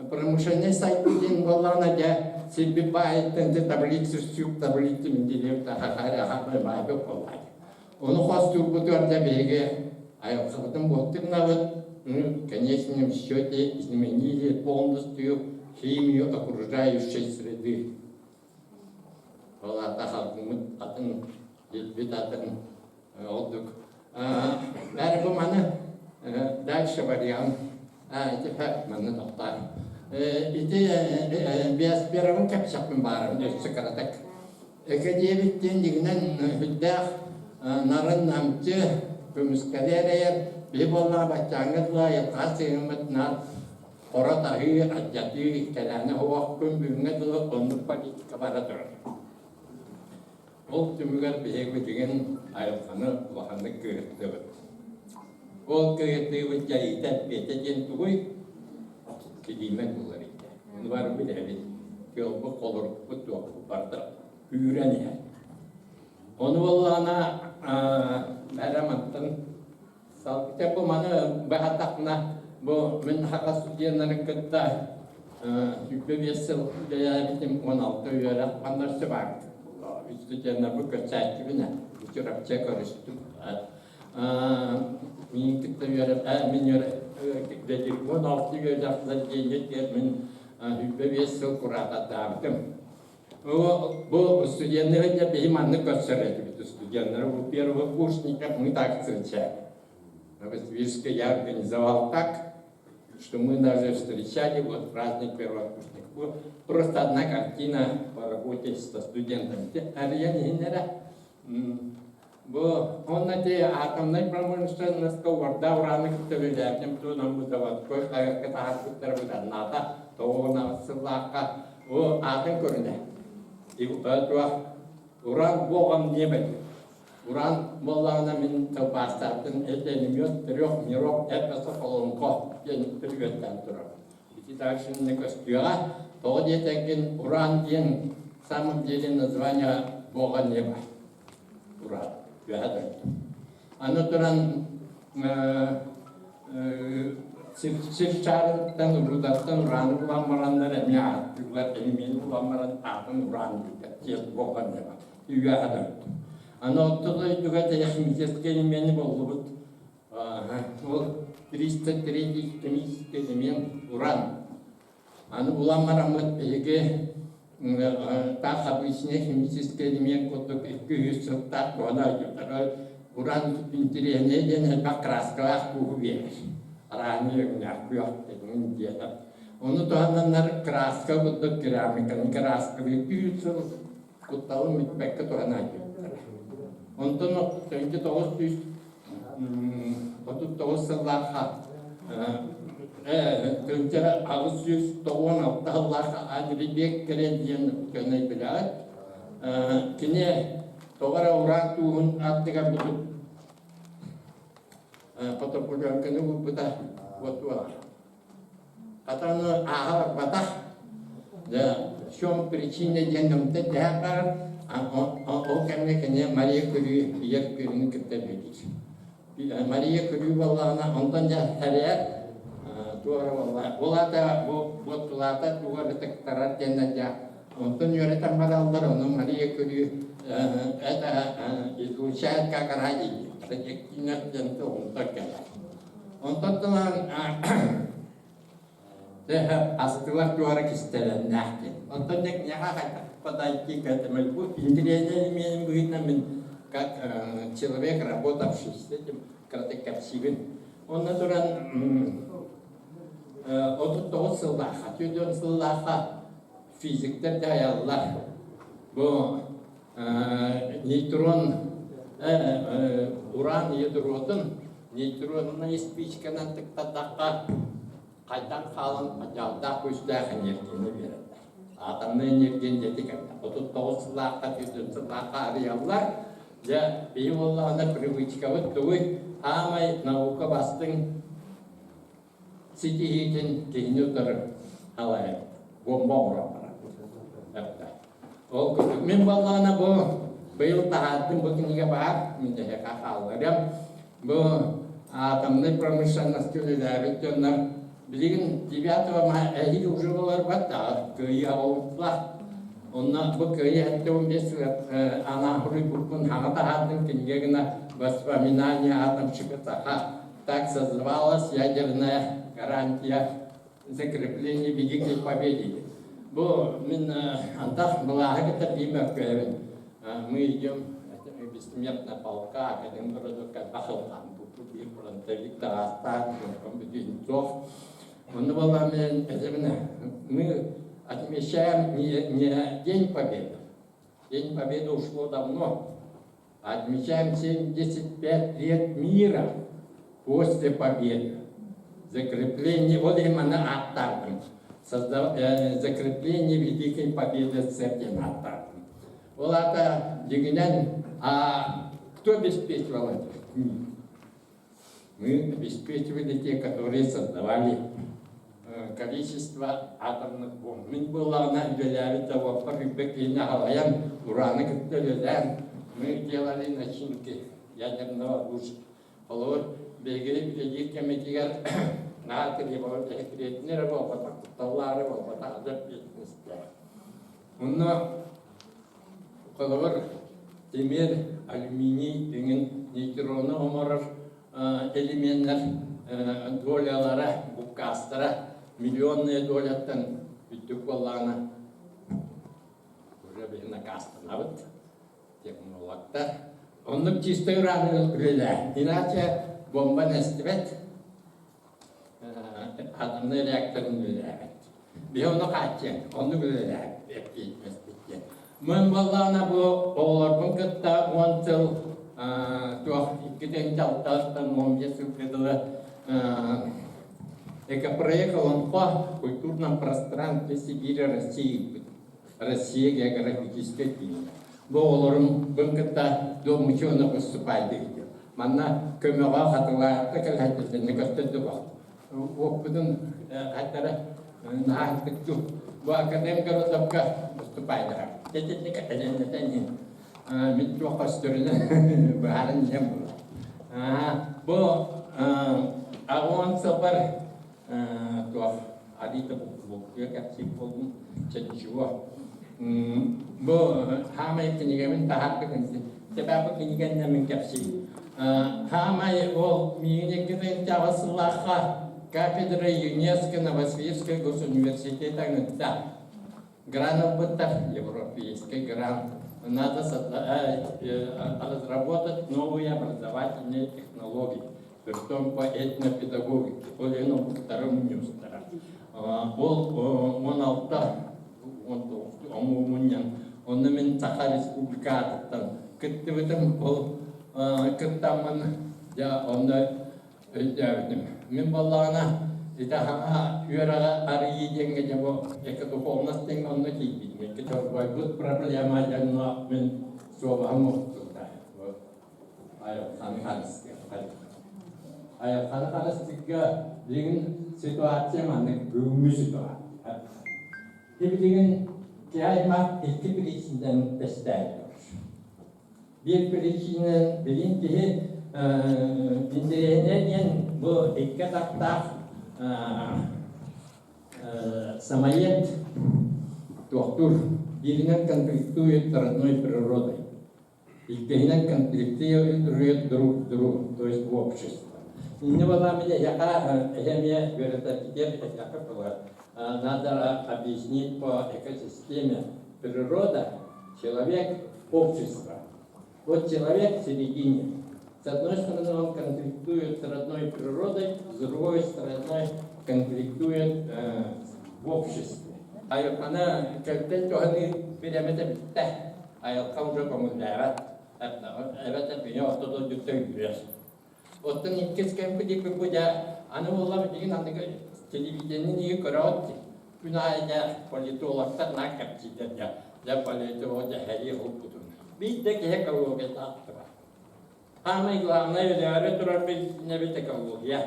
промышленность сайдыы диэн буоллаҕына дьэ сирбит баайыттан таблица сүк таблица Менделеев баайбыт буоллаҕа. Ону хостуурбутугар да биһиги айылҕабытын буоттугунабыт, в конечном счете изменили полностью химию окружающей среды. Ол аата халгыммыт атын, билбит атын ордук. Бәрі бу маны дальше вариант. Ити манна тохтоор. Ити биосферабын кэпсэхпин баарым өссө кыратык. Экэдиэбит диэн дьиҥинэн сүрдээх нарын намчы көмүскэли эрэйэр биһи буоллаҕа баччааҥҥа дылы айылҕа сыһыаммыт наар хоро таһыы, алдьатыы, кэлээнэ суох күн бүгүҥҥэ дылы оннук политика бара турар. Ол түмүгэр биһиги билигин айылҕаны улаханнык кыырыттыбыт. Ол кыырыттыыбыт дьайыыта эппиэтэ диэн тугуй? Килиимэт уларыйда. Ону бары билэбит. Тыалбыт, холорукпут, туохпут барыта күүрэн иһэр. Ону буоллаҕына, бэрэ мантан Салгыта бу маны быһатахпына, бу мин саха студеннарын кытта 25 сыл үлэлээбитим 16 үөрэх ханнарсы баар. Студеннарбын көрсөөччүбүн Чурапча көрүстүм. Мин кытта үөрэх, мин үөрэх, 16 үөрэх заведениетигэр мин 25 сыл куратордаабытым. Бу студеннары дьэ биһи маннык көрсөр этибит студеннары. У первокурсников мы так встречали. Новосибирске я организовал так, что мы даже встречали вот праздник первокурсников. Просто одна картина по работе со студентами. Арыйан иһиннэрэ бу онно те атомнай промышленностка уорда ураны кытта үлэлээбитим туһунан бу заводской хаһыакка таһаарбыттара быданнаата тоҕуна сыллаахха Бу аатын көрүнэ. Туох Уран богом небо Уран буоллаҕына мин тылбаастаабытын этэнимиот трех миров эпоса олоҥхо диэн түргэттээн турар. Ити дальше көстүөҕэ. Тоҕо диэтэргин Уран диэн самом деле название бога неба. Уран. Үөһэ дойду. Аны туран сир чаарыттан, урудаттан урааны булан бараннар эмиэ ааттыыллар, эмиэ булан баран аатын ураан дииллэр, тиэс буолан диэбэ, үөһэ дойду. Аны орто дойдуга техническэй элемени буллубут. Ол 303 химический элемент уран. Аны булан бараммыт биһиги таах обычный химический элемент курдук 200 сылтаах туһана ойдутары уран интириэһинэй диэн элбэх краскалаах кууһу биэрэр. Арааны өҥнөөх күөх диэн диэтэ. Ону туһананнар краска курдук керамиканы краскалыы 3 сыл кутталын бүтпэккэ туһана ойдуттара. Онтон 1939 сыллаахха 1896 сыллаахха Андрей кэлэн диэн учуонай билэҕит. Кини тоҕо эрэ уран тууһун аттыгар бутук фотопленканы уурбута вот Хатаны ааһа барбатах. Дьэ, в чем причина диэн өмтө тэһэ барар, ол кэмҥэ кини Мария Күрүү ийэр күрүүнү кытта бүдүр. Мария Күрүү буоллаҕына, онтон дьэ тэрийэр туох эрэ буолла. Ол аата бу буоттулаата тугу эрэ тыктарар диэннэр дьэ онтон үөрэтэн бараллар, ону Мария Күрүү это излучает как радий, радиоактивность диэн онтон кэлэр. Онтон тылан астылар туора кистэлэннээх диэн. Онтон дьэ киниэхэ хайдах подойти к этому? Бу интириэһинэй элеменин быһыытынан мин как человек, работавший с этим, кыратык кэпсиибин. Онно туран 39 сыллаахха, 40 сыллаахха физиктэр дьайаллар. Бу нейтрон уран ядротун нейтроннай спичканан тыктардахха хайдан хаалан дьалдаах күүстээх энергияны биэрэллэр. Атомнай энергия дьэти кэллэ. 39 сыллаахха, 40 сыллаахха арыйаллар. Дьэ, биһи буоллаҕына привычкабыт тугуй? Аамай наука бастыҥ ситиһиитин киһини утары халайар бомба оҥорон барар. Ол курдук мин буоллаҕына бу быйыл таһаардым бу кинигэ баар, мин эһиэхэ хаалларыам. Бу атомнай промышленностька үлэлээбит дьоннор билигин 9 мая эһиил уже боларбат даҕа кыайыы аҕалбыттар. Онно бу кыайыы 75 сыл анаан суруйбуппун хаҥа таһаардым кинигэ гына воспоминания атомщика саха Так создавалась ядерная гарантия закрепления Великой Победы. Бу мин антах былааһы кытта биир мөккүөбүн. Мы идем бессмертная полка, Академгородок бахылхан бу биир фронтовик таҕаастаах бүтүн суох. Онно буолла мен мы отмечаем не, не День Победы. День Победы ушло давно. Отмечаем 75 лет мира после победы. Закрепление, вот именно аттардым. Закрепление Великой Победы церкви аттардым. Ол ата дегенен, а кто обеспечивал это? Мы обеспечивали те, которые создавали количество атомных бомб. Мин буоллаҕына үлэлээбит заводпар киһини халайан, ураны кытта үлэлээн, мы делали начинки ядерного оружия. Холобур, биһиги үлэлиир кэмитигэр наһаа требовательнай эрэ буолбатах, кутталлаары буолбатах, адьас эппиэтинэстээх. Онно холобур тимир, алюминий эҥин нейтрону оҥорор элеменнэр долялара, буккаастара миллионная доляттан үрдүк буоллаҕына уже биһи накаастанабыт технологтар. Оннук чисто ураны үлэлээ. Иначе бомба эстибэт, атомнай реакторын үлэлээбэт. Биһи ону хааччыан, оннук үлэлээбэт диэн. Мын буоллаҕына бу оҕолорбун кытта 10 сыл туох 2 6-тан 15 сылга дылы экопроект Олоҥхо в культурном пространстве Сибири России Россия географическай киинэ. Бу оҕолорум бын кытта дом ученых выступает Манна көмөҕө хатылаахта кэлһэттэрдэнне көстөрдүк уоппутун хаттара наһааттык бу академгородокка выступайдара. Тететник элэннэтэн мин туох көстөрүнэн быһааран иһэн буолар. Бу аҕуон сылбар туох Арита буккуйа кэпсиир буоллум, чэ ничего. Бу хаамай кинигэбин таһаарбыт Себебі кинигэннэ мин кэпсиир. Хаамай ол миигин икки сыллаахха кафедра ЮНЕСКО Новосибирский госуниверситет ыҥырда. Грант ылбыттар, европейский грант. Надо разработать новые образовательные технологии, притом по этнопедагогике. Ол иһин омуктары мунньустара. Ол 16 19 омугу мунньан, онно мин Саха Республикатыттан кыттыбытым. Ол кыттаммын, дьэ, онно өйдөөбүтүм. Мин буоллаҕына ити хаҥа үөрэҕи арыйыы диэҥҥэ дьэ бу экодуховность диэҥҥэ онно тиийбитим. Икки чорбойбут проблема дьонно мин суобаһым уһуктубута. Айылҕаны харыстыахха. Айылҕаны харыстыырга билигин ситуация маннык бүгүҥҥү ситуация. Билигин киһи аймах икки причинанан тэстээн турар. Биир причина билин киһи интэриэһинэй диэн бу икки атахтаах самоед туохтуур бииринэн конфликтует родной природой, иккиһинэн конфликтует друг с другом, то есть в обществе. Инне была меня яка эмиэ үөрэтэргитигэр этиэххэ буолар. Надо объяснить по экосистеме природа, человек, общество. Вот человек в середине. С одной стороны, он конфликтует с родной природой, с другой стороны, конфликтует в обществе. Айылҕаны кэлтэн туһаныы бириэмэтэ бүттэ. Айылҕа уже көҥүллээбэт. Эбэтэр бини орто дойдута үүрэр. Оттон иккис кэмпитик бу дьэ аны буолла билигин аныгы телевидениени көрөҕүт дии. Күн аайы дьэ политологтар наар кэпсииллэр дьэ. Дьэ политолог дьэ сэрии ылбытын. Биир да киһи экологията ахтыбат. Самое главное өлөөрү турар билсинэбит экология.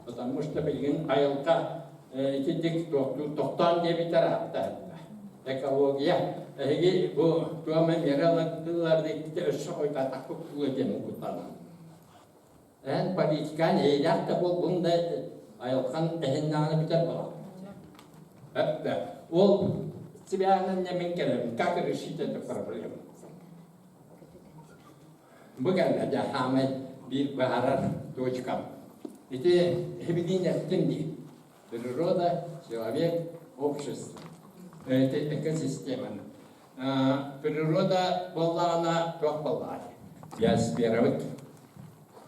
Потому что билигин айылҕа итинник туохтуур тохтоон диэбиттэр ааттаһынна. Экология. Эһиги бу туома миэрэ ыллар диэккитэ өссө хойутаатахпыт буолуо диэн куттанам. Эн политикан эйэлээх да буолбун да айылҕан эһиннэҕинэ бүтэр буолар. Эптэ. Ол связан мин кэлэбин. Как решить эту проблему? Бу кэллэ дьэ хаамай биир быһаарар точкам. Ити эбигин эттим дии. Природа, человек, общество. Это экосистеманы. Природа буоллаҕына туох буоллаҕай? Биосферабыт.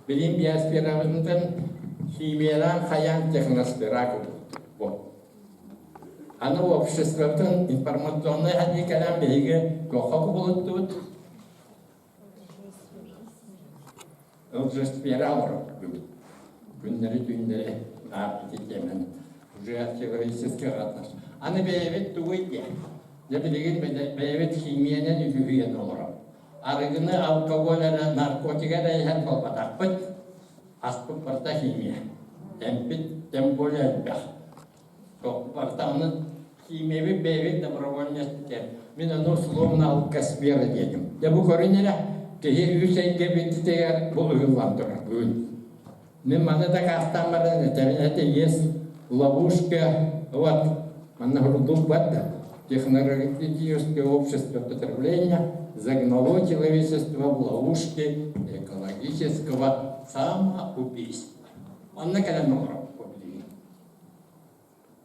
Билим биосферабытын химиялаан хайаан техносфера курдук. Бу. Аны обществобытын информационнай ханыы кэлэн биһиги туохха кубулуттубут? Лжесфера олорор бүгүн. Күннэри-түүннэри наар ити тиэмэн уже теоретически отношение. Аны бэйэбит тугуй диэ? Дьэ билигин бэйэбит химиянан үһүйэн олорор. Арыгыны, алкоголь эрэ, наркотик эрэ иһэн буолбатахпыт. Аспыт барыта химия. Эмпит тем более элбэх. Барыта аны химиябит бэйэбит добровольность диэн. Мин ону условно алкосфера диэтим. Дьэ бу көрүн эрэ, киһи үс эйгэ бүттүтүгэр бу ыһыллан турар бүгүн. Мин маны дакаастаан баран этэбин, это есть ловушка, вот, манна рудук бар да, технологическое общество потребления загнало человечество в ловушки экологического самоубийства. Онно кэлэн олоробут билигин.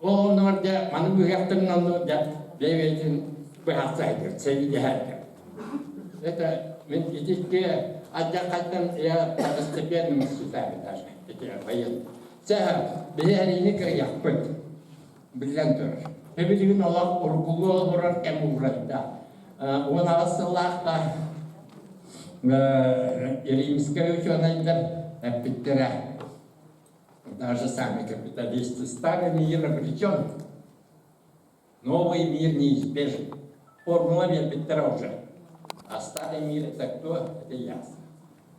Ол оннугар дьэ маны быһыахтарын онну дьэ бэйэ-бэйэтин быһаарсайдыр, сэриилэһэрдэр. Это мин итикки алдьархайтан я второстепенным считаю даже эти военные. Чэ, биһи эриини кыайыахпыт, биллэн турар. Билигин олох уруккулуу олорор кэм уурайда. 18 сыллаахта римскэй учуонайдар эппиттэрэ даже сами капиталисты, старый мир обречен, новый мир неизбежен. Формула биэрбиттэрэ уже. А старый мир это кто? Это ясно.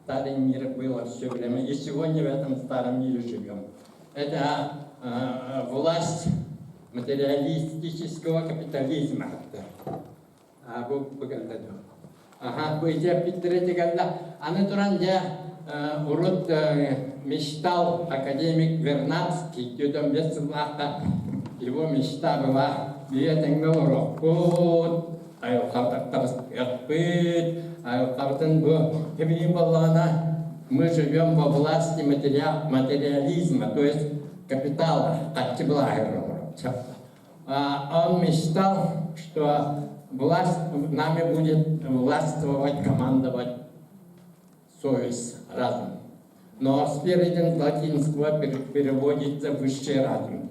Старый мир было все время, и сегодня в этом старом мире живем. Это э, власть материалистического капитализма. А бу бу кэллэ дуо? Аха, бу ити эппиттэрэ ити кэллэ. Аны туран дьэ урут мечтал академик Вернадский 45 сыллаахха его мечта была биһи этэҥҥэ олоруохпут, айылҕабытын айылҕабытын бу кимиин буоллаҕына мы живем во власти материализма, то есть капитала, харчы былааһыгар олоробут. Он мечтал, что власть нами будет властвовать, командовать совесть, разум. Но спереди латинского переводится высший разум.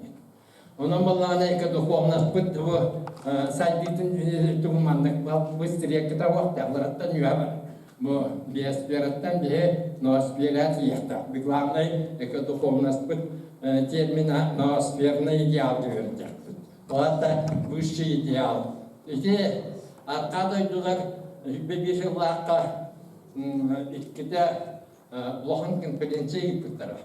Онон баллаана духовнаспыт бу сайдыытын тугуманнык быстрее кытауахтаахларыттан үөһэ бу биосфераттан биһи ноосфера тиийиэхтээх. Главное экодуховнаспыт термина ноосферный идеал диэхпит. Ол аата высший идеал. Ити арҕаа дойдулар биир сыллаахха иккитэ улахан конференция ыыппыттара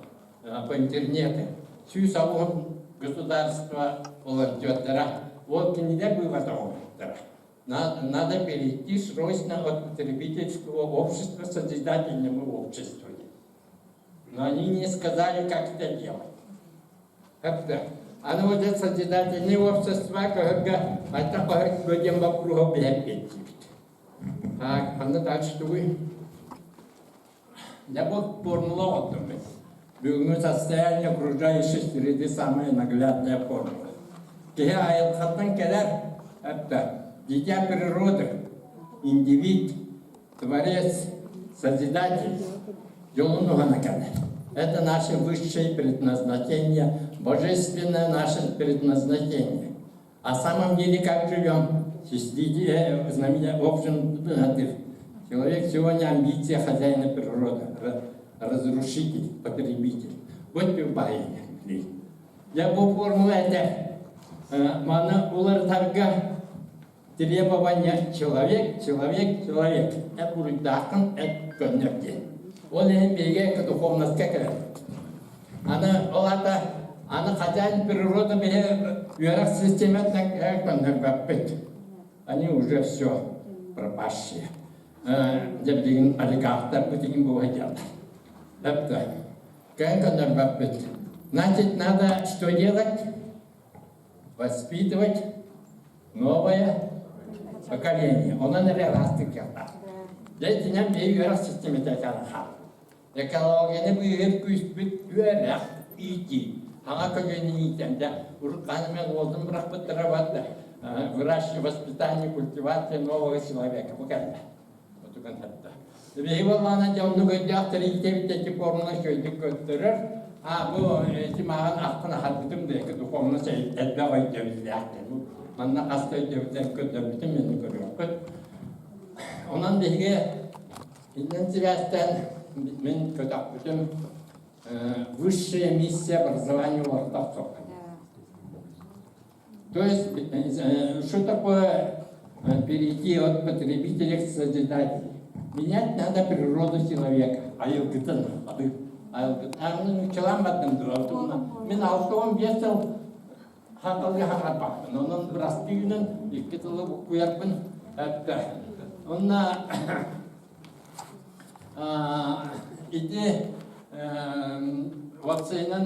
по интернету. 180 государство волонтердара ол кинилэр быыбар оҥорбуттара. Надо перейти срочно от потребительского общества к созидательному обществу. Но они не сказали, как это делать. Это. Аны вот это созидательное общество көһөргө хайдах көһөргө диэн боппуруоһу билэн биэрдибит. Так, манна дальше тугуй? Я вот формула оттон Бүгүҥҥү состояние окружающей среды самая наглядная формула. Киһи айылҕаттан кэлэр, это дитя природы, индивид, творец, созидатель, дьолун уһана кэлэр. Это наше высшее предназначение, божественное наше предназначение. А самом деле как живем? Знамение, в общем, человек сегодня амбиция хозяина природы, разрушитель, потребитель. Вот баайы. Дьэ бу формула этэ. Маны уларытарга требование человек, человек, человек. Эт буруйдааххын, эт көннөр диэн. Ол иһин биһиги духовноска кэлэр. Аны ол аата аны хозяин природа биһи үөрэх систематынан көннөрбөппүт. Они уже все пропавшие. Дьэ билигин олигархтар бутигин буола дьаллар. Эптэ. Кэн көннөрбөппүт. Значит, надо что делать? Воспитывать новое поколение. Онон эрэ ыраастык кыахтаах. Дьэ итинэн биһиги үөрэх системата хаал. Экологияны быыһыыр күүспүт үөрэх, иитии. Аҕа көлүөнэ иитэн дьэ урут хаһан эмэ уолдун бырахпыттара барда. Выращивание, воспитание, культивация нового человека. Бу кэллэ. Отуган хатта. Биһиги буоллаҕына дьэ оннук өйдөөх тэрилтэбит эти формула үчүгэйдик көрдөрөр. А бу эти мааҕын ахтан аһарбытым да эки духовно элбэх өйдөбүллээх диэн. Манна хас да өйдөбүллэри көрдөрбүтүм мени көрүөххүт. Онон биһиги иннин сибээстээн мин көтөхпүтүм высшая миссия образования уларыта То есть, что такое перейти от потребителя к созидателю? Менять надо природу человека. Айылгытын, айылгытын нууччалаан бардым дуо? Мин 65 сыл хатылга хаҥарбаппын. Онон бырастыынан икки тылы буккуйарбын эттэ. Онно ити. Уопсайынан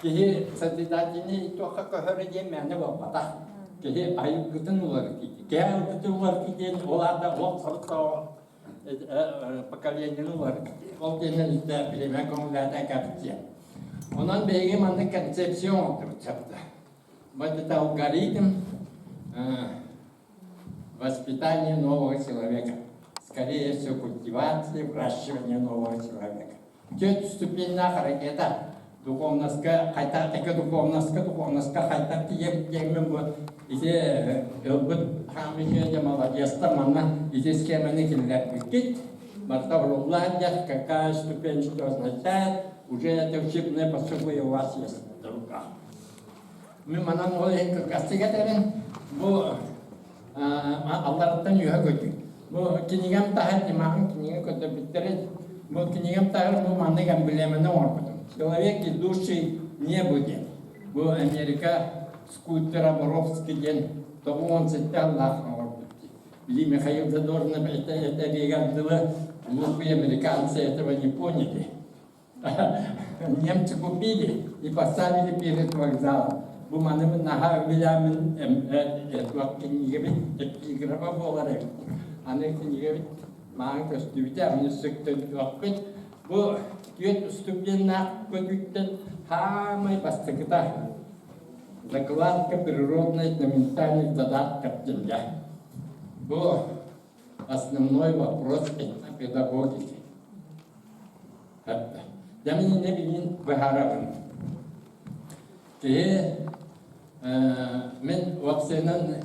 киһи созидательнай туохха көһөрө диэн мээнэ буолбатах. Киһи айылгытын уларытыы. Киһи айылгытын уларытыы диэн ол аата ол сорохтоох поколениены уларытыы. Ол диэннэр үстэ бириэмэ көҥүллээтэ кэпсиэ. Онон биһиги маннык концепция оҥордубут чапта. Вот это алгоритм воспитания нового человека. Скорее всего, культивация, выращивание нового человека. Түөрт ступеньнаах ракета духовноска хайта эко духовноска духовноска хайта тиийэбит диэммин бу ити ылбыт хаамыһыа молодецтар манна ити схеманы киллэрбиккит барыта уруллаан дьэ какая ступень что означает уже это учебное пособие у вас есть на руках Мин манан ол иһин кылгастык этэбин, бу аллараттан үөһэ көтүү. Бу кинигэм таһар димаҕын кинигэ көрдөрбүттэрин, бу кинигэм таһар бу маннык эмблеманы оҥорбутум. Человек, идущий небу диэн. Бу Америка скульптора Боровский диэн 97 сыллаах оҥорбут дии. Били Михаил Задорнов это этэригэр дылы глупые американцы этого не поняли. Немцы купили и поставили перед вокзалом. Бу маны наһаа билэмин кинигэбит эпиграфа буолар эбит. Аны кинигэбит маған көстүбүтэ, аны сөктөнүөхпүт. Бу түөрт уступленнаах көтүүттэн хаамай бастакыта закладка природной ментальных задатков диэн Бу основной вопрос педагогики. Дьэ мин инньэ билигин быһаарабын. Киһи мин уопсайынан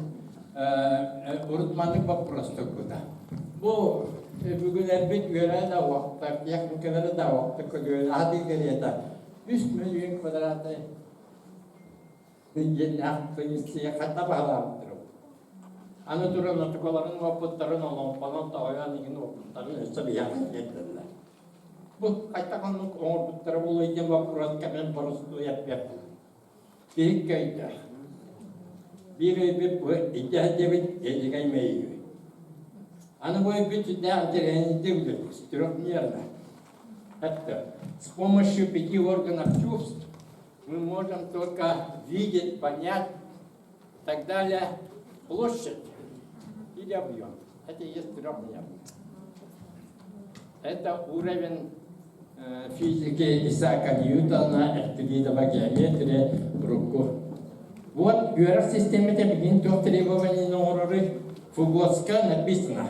урут маннык боппуруос турбута. Бу өбүгэлэрбит үөрэ да уохтар, техникалары да уохтар көрүө аһатыы кэриэтэ 3 миллион квадратный диэннээх комиссия ханна баһылаабыттара Аны туран отукаларын уоппуттарын олоҥхонон тоҕойон иҥин уоппуттарын өссө биһиэхэ тиэрдэллэр. Бу хайдах оннук оҥорбуттара буолуой диэн боппуруоска мин боростуой эппиэт Биһик өйдөөх. Биир өйбүт бу идэһэ диэбит эдьигэй мэйиги. Аны бу өйбүт сүрдээх интэриэһинэйдик үлэлиир, трехмерно. Это с помощью пяти органов чувств мы можем только видеть, понять и так далее площадь или объем. Это и есть трехмерно. Это уровень физики Исаака Ньютона, Эвклидова геометрия, руку. Вот үөрэх системата билигин туох требованиены оҥорорый? ФУГОСка написано.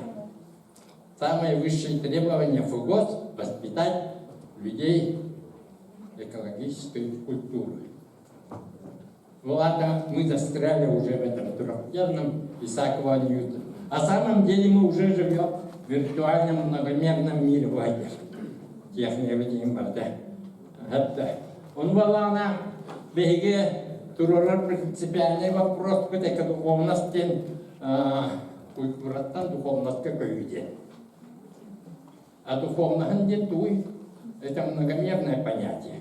Самое высшее требование ФУГОС – воспитать людей экологической культуры. Ладно, мы застряли уже в этом трехмерном Исаакова Ньютона. А самом деле мы уже живем в виртуальном многомерном мире лагерь. Техника диэн барда. Хатта. Он балаана биһиги туруорар принципиальный вопрос бит духовность диэн культураттан духовностка көһүү диэн. А духовноһын диэн тугуй? Это многомерное понятие.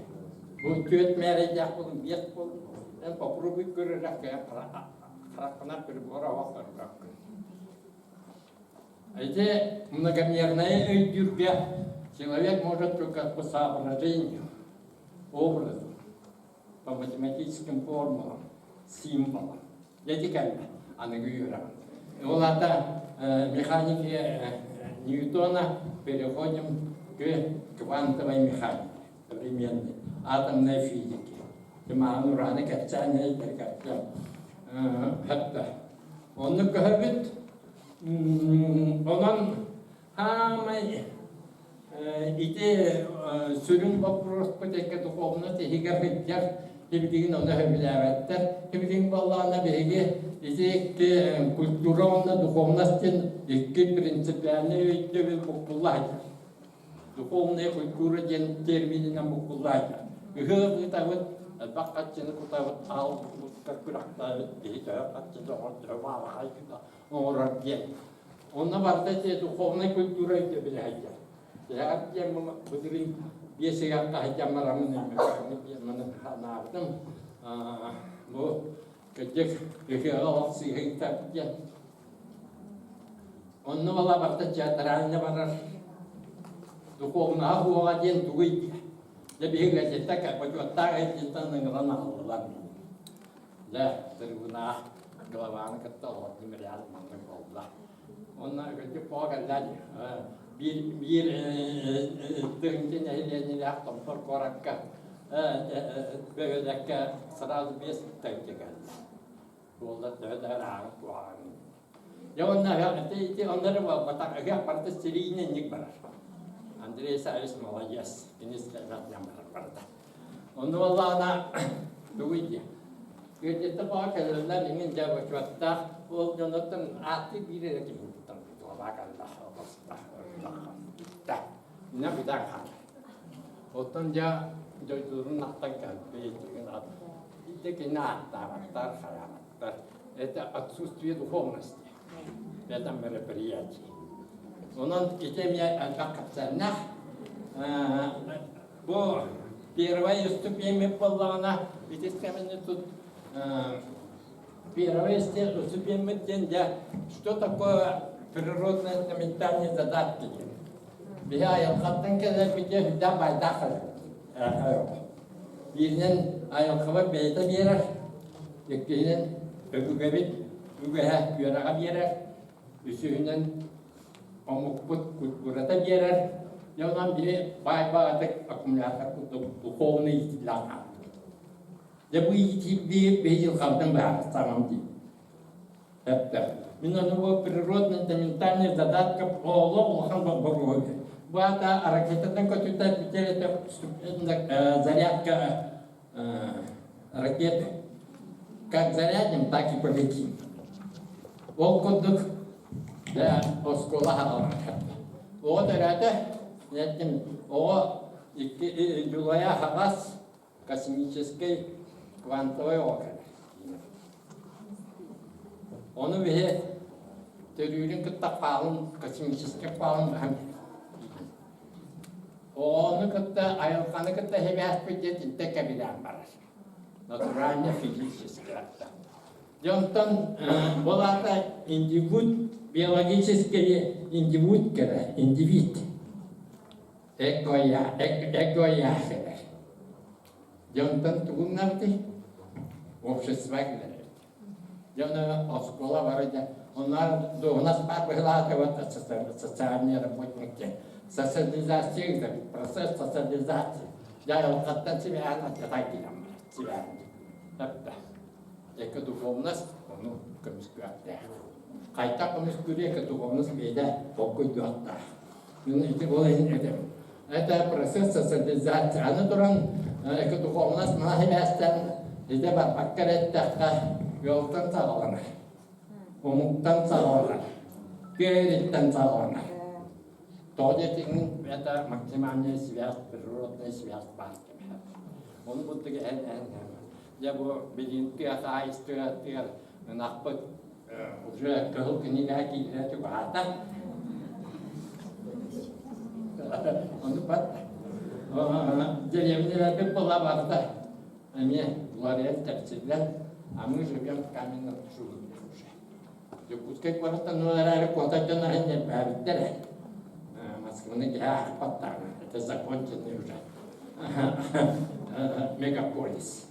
Бу түөрт мээрэйдээх буолун, биэс буолун, эн попробуй көрөрөккө хараххынан прибор авах көрбөккүн. Эти многомерное өйдүүргэ человек может только по соображению, образу, по математическим формулам, символам. Эти кэллэ, аныгы үөрэҕим. Ол аата механики Ньютона переходим к квантовой механике современной, атомной физике. Мааны ураны кэпсээн эйдэр кэпсээн. Хатта. Оннук көһөбүт. Онон хаамай Ити сүрүн боппуруоспут эккэ духуобунас иһигэр сылдьар, сибилигин ону сөбүлээбэттэр. Сибилигин буоллаҕына биһиги ити икки культура уонна духовность диэн икки принципиальнай өйдөбүл буккулла сылдьар. Духовная культура диэн термининэн буккулла сылдьар. Ыһыах ыытабыт, элбэх харчыны кутабыт, аал күрэхтээбит, киһи төһө харчыны оҥордо, баалахай оҥорор диэн. Онно барыта ити духовнай культура өйдөбүлэ сылдьар. Тиһэҕэр диэн былырыын биэс ыйга таһырдьан бараммын өймөкөөҥҥө диэн маны санаабытым. Бу кырдьык ыһыаҕа олох сыыһа ыытабыт диэн. Онно бала барыта театрально барар. Духовнаһа суоҕа диэн тугуй диэ. Дьэ биһиги ыалдьыттар бочуоттаах ыалдьыттан ыҥыран аҕаллылар. Дьэ, тырыбынаах главаны кытта олордум реал маннык буолла. Онно кырдьык тоҕо кэллэ биир биир тыһыынча нэһилиэнньэлээх Томтор куоракка бөһүөлэккэ сразу 5 тыһыынча кэллэ. Буолла төһө да ырааҕын куһаҕанын. Дьэ уонна ити ити оннору буолбатах ыһыах барыта сириинэн барар. Андрей Исаевич молодец, кини схематынан барар барыта. Онно буоллаҕына тугуй диэ Ыалдьыттар баҕа кэлэллэр иҥин дьэ бочуоттаах ол дьонуттан ааттыы биир эрэ киһи туттан туолаакаллах олоста бүттэ. Инэ бүтэн хаалар. Оттон дьэ дойдуларын ахтан кэлбит ити кини ааттаабаттар, хайаабаттар. Это отсутствие духовности в этом мероприятии. Онон ити эмиэ элбэх кэпсээннээх. Бу первая ступень буоллаҕына, ити кэмини тут первая ступень диэн дьэ, что такое природные ментальные задатки диэн. Биһи айылҕаттан кэлэрбитигэр сүрдээх баайдаах кэлэр. Бииринэн айылҕабыт бэйэтэ биэрэр, иккиһинэн өбүгэбит үгэһэ үөрэҕэ биэрэр, үсүһүнэн омукпут культурата биэрэр. Дьэ онон биһи баай баҕатык аккумулятор курдук духовный иитиллээх хаалбыт. Дьэ бу иитии биһи дьылҕабытын быһаарар самам дии. Эптэ. Мин ону бу природный ментальный задатка олох улахан боруоһу. Бу аата ракетанан көтүтэ бүтэр зарядка ракеты. Как зарядим, так и полетим. Ол курдук да оскуола хаалар. Оҕо төрөөтө, эттим, оҕо икки дьулайа хаҕас космическай квантовай оҕо кэлэр. Ону биһи төрүүрүн кытта паалын, космическай паалын баһан Оҕону кытта, айылҕаны кытта сибээспит диэн итинтэн кэбилээн барар. Натурально физически атта. Дьэ онтон ол аата индивид, биологический индивид кэлэр, индивид. Эгоя, эгоя кэлэр. Дьэ онтон тугуннардый? Общество кэлэр. Дьэ ону оскуола бары дьэ онноор дуоһунас баар быһыылаах вот социальный работник диэн социализация ыытабыт процесс социализации дьэ айылҕаттан сибээһин алдьатай киирэн барар сибээһин эптэ экодуховность ону көмүскүөхтээх хайдах көмүскүүрүй экодуховность бэйэтэ толкуйдуохтаах ити ол иһин этэбин Это процесс социализации. Аны туран экодуховность мана сибээстэн ити барбакка эрэ эттэххэ, ыалтан саҕаланар, омуктан саҕаланар, тыа ириттэн саҕаланар. Тоҕо диэтиҥ это максимальная связь, природная связь баар кэмэ. Ону курдук эһэн эһэн дьэ бу билигин тыа хаһаайыстыбатыгар ынахпыт уже кыһыл кинигэҕэ киирэ чугаһаата. Ону бат деревняларбыт была барда эмиэ уларыйан тэпсиллэн, а мы живем в каменном джунглях уже. Дьокуускай куораттан эрээри куотар дьон аһын элбээбиттэр Москваны киһи аахпаттаҕына, это законченный уже мегаполис.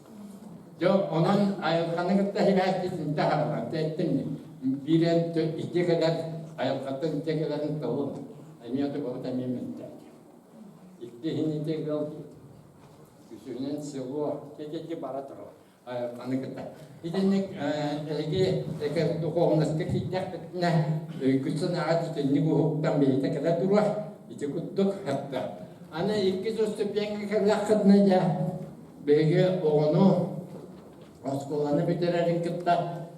Дьэ, онон айылҕаны кытта сибээстиитин таһаарар. Эттим биирэн ити кэлэр, айылҕаттан ити кэлэрин тылын эмиэ тубабыт эмиэ мөлтөөтө. Иккиһин ити ыал үсүһүнэн село, ити бара турар айылҕаны кытта. Итинник эһиги духуобунаска киирдэхпитинэ өйгүт-санааҕыт итинник уһуктан бэйэтэ кэлэ туруо. Ити курдук хатта. Аны иккис уступиаҥҥа кэллэххитинэ дьэ Биһиги оҕону оскуоланы бүтэрэрин кытта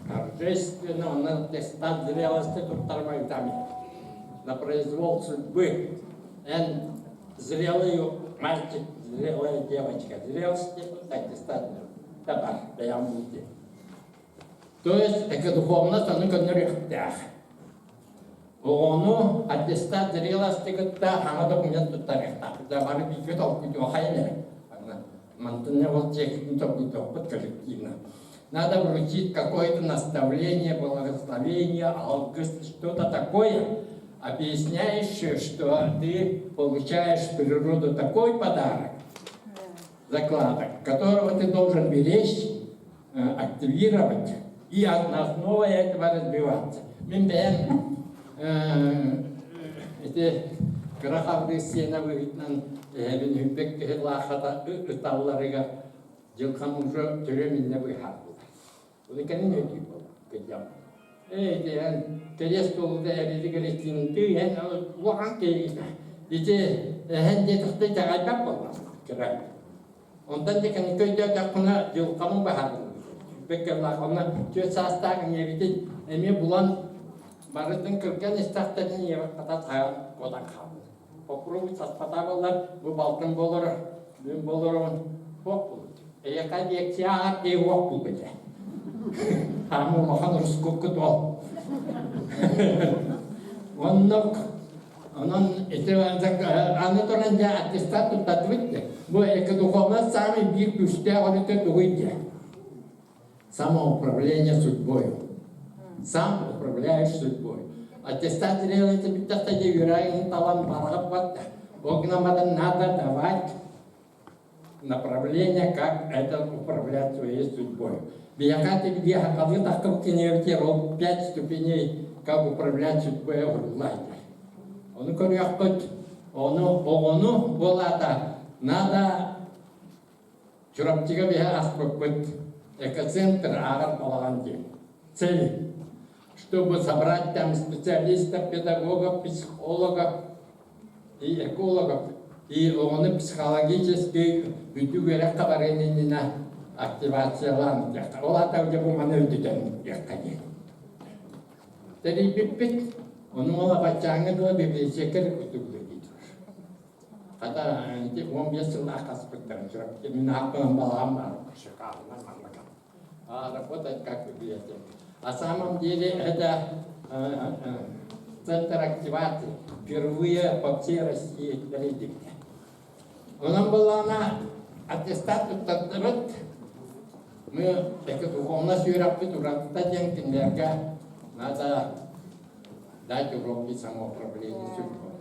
торжественно онно аттестат зрелости туттарбайытам на произвол судьбы. Эн зрелый мальчик, зрелая девочка, зрелости аттестат табар бэйэм булди. То есть экодуховность ону көннөрүөхтээх. Оҕону аттестат зрелости кытта хаҥа документ туттарыахтаах. Бары бииргэ толкуйдуохайын эрэ. Мантан ол чекин толкуйдуохпут коллективно. Надо вручить какое-то наставление, благословение, алгыс, что-то такое, объясняющее, что ты получаешь природу такой подарок. Закладок, которого ты должен беречь, активировать и на основе этого развиваться. Мин бэйэм ити кыра хабырыы сиэнэ быһыытынан эһэбин үрбэк киһи лаахата ыталларыгар дьылҕам уже төрүөм иннэ быыһаабыта. Оны кэнин өйдүүр буолла кырдьам. Эй, ити эн кэриэс туолута эбиитигэр истиҥтыы эн улахан киһи ити эһэн диэтэхтэ итэҕэйбэт буолла кыра. Онтон дьэ кэнники өйдөөтөххүнэ дьылҕамын баһаардым. Бэккэллээх онно түөрт саастаах ийэбитин эмиэ булан барытын кырган истэхтэрин ийэбит хата хайан куотан хаалбыт. Попробуй саспата буоллар бу балтым буолар, мин буоларым суох буолбут. Эйиэхэ лекция ааҕар киһи уох буолбут этэ. Хаамы улахан рускуккут ол. Оннук Онон ити аны туран дьэ аттестат туттардыбыт дии. Бу экодуховность саамай биир күүстээх өрүтэ тугуй дии? Самоуправление судьбой. Сам управляешь судьбой. Аттестат делается бүттэхтэ дьэ үөрэҕин талан барҕаппат. Ол гынан баран надо давать направление, как это управлять своей судьбой. Биһиэхэ тибилиэ хахалыы таххыбыт кинигэбитигэр ол пять ступеней как управлять судьбой оҥоруллар. Ону көрүөхпүт, ону оҕону буолаата надо Чурапчыга биһи аспыппыт экоцентр ааҕар балаҕан диэн. Цель, чтобы собрать там специалистов, педагогов, психологов и экологов, и оҕону психологически үрдүк үөрэххэ барыан иннинэ активациялаан диэххэ. Ол аата дьэ бу маны өйдөтөн диэххэ диэн. Тэрийбиппит, ону ол абаччааҥҥа дылы библиотекарь курдук үлэлии турар. Хата ити 15 сыллаах хаспыттарын Чурапчы мин ааппынан балаҕан баар шикарно маннык работать как библиотека. На самом деле это центр активации впервые по всей России тэрийдикте. Онон былаана аттестат туттардыбыт. Мы духовно үөрэхпит уратыта диэн кинилэргэ надо дать уроки самоуправления судьбой.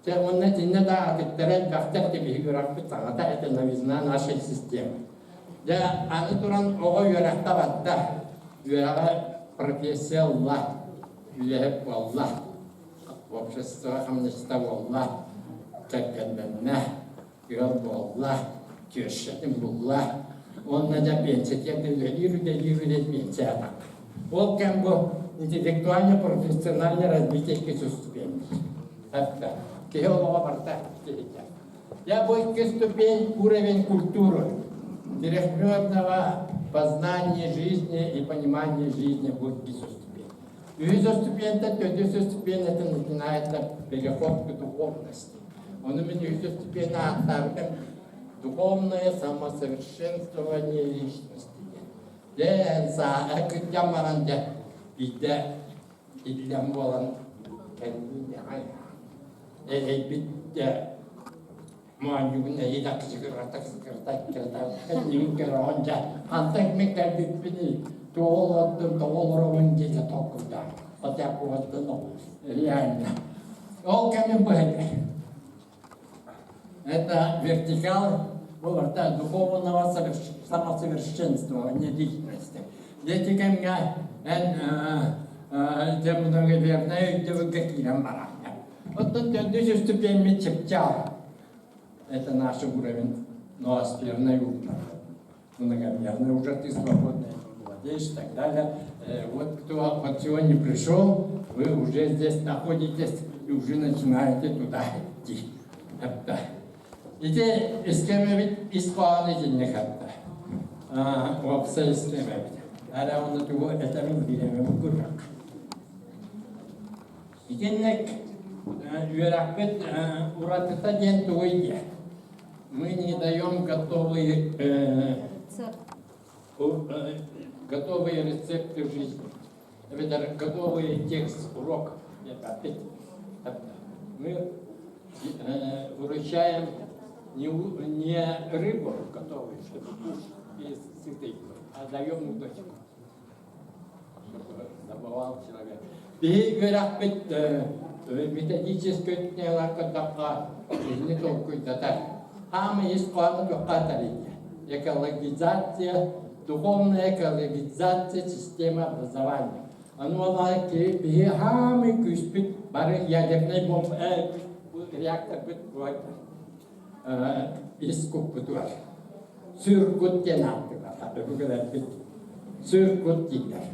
Чэ, уонна итиннэ да атыттара элбэхтэр биһиги үөрэхпит саҥата это новизна нашей системы. Дьэ, аны туран оҕо үөрэххэ барда, үөрэҕэ профессия ылла, үлэһит буолла, общество хамнаста буолла, кэргэннэннэ, ыал буолла, түөсчэтин булла уонна дьэ пенсия үлэлиир үлэлиир үлэлиир пенсия атахха. Ол кэм бу интеллектуально-профессиональное развитие ступень. Эттэ. Киһи олоҕо барыта киһитэ. Я бу икки ступень уровень культуры. Трехмерного познания жизни и понимания жизни будет икки ступень. Үһүс ступеньтэ төрдүс ступень это начинается переход к духовности. Ону мин үһүс ступень ааттаабытым духовное самосовершенствование личности. Дьэ, сааһа кырдьан баран дьэ, биирдэ иллэм буолан кэллиҥ эһэйбит дьэ моонньугун эһиил кычыгырата кычыгырата кырата кэннигин көрөҕүн дьэ хантан мин кэлбиппиний тоҕо олордум тоҕо олоробун диэтэ толкуйдаан хотя вот ну реально ол кэмин быһыйда это вертикал был духовного самосовершенствования личности. Дети кэмҥэ эн дьэ многоверное өйдөбүлгэ киирэн бараҥҥа. Оттон төрдүс үстүпүөммүт чыпчаал. Это наш уровень ноосферной уровень. Многомерный уже ты свободный владеешь и так далее. Вот кто вот сегодня пришел, вы уже здесь находитесь и уже начинаете туда идти. Это. Ити искэмэбит ис хоһооно итинник хатта. Уопсай искэмэбит. Ара оны тугу этэбин биремэбин курдук. Итинник үөрэхпит уратыта диэн тугуй диэ. Мы не даем готовые, готовые рецепты жизни. Это готовый текст, урок. Опять мы выручаем не, не рыбу готовую, чтобы кушать и сытый был, а даем удочку, чтобы добывал человек. Биһи үөрэхпит методическай өттүнэн көрдөххө киһини толкуйдатар. Хаама ис хоһооно туохха тарыйда? Экологизация, духовная экологизация системы образования. Аны ол биһи хаамый күүспүт бары ядернай бомба реакторбыт ис куппутугар сүр-кут диэн ааттыылар өбүгэлэрбит сүр-кут дииллэр.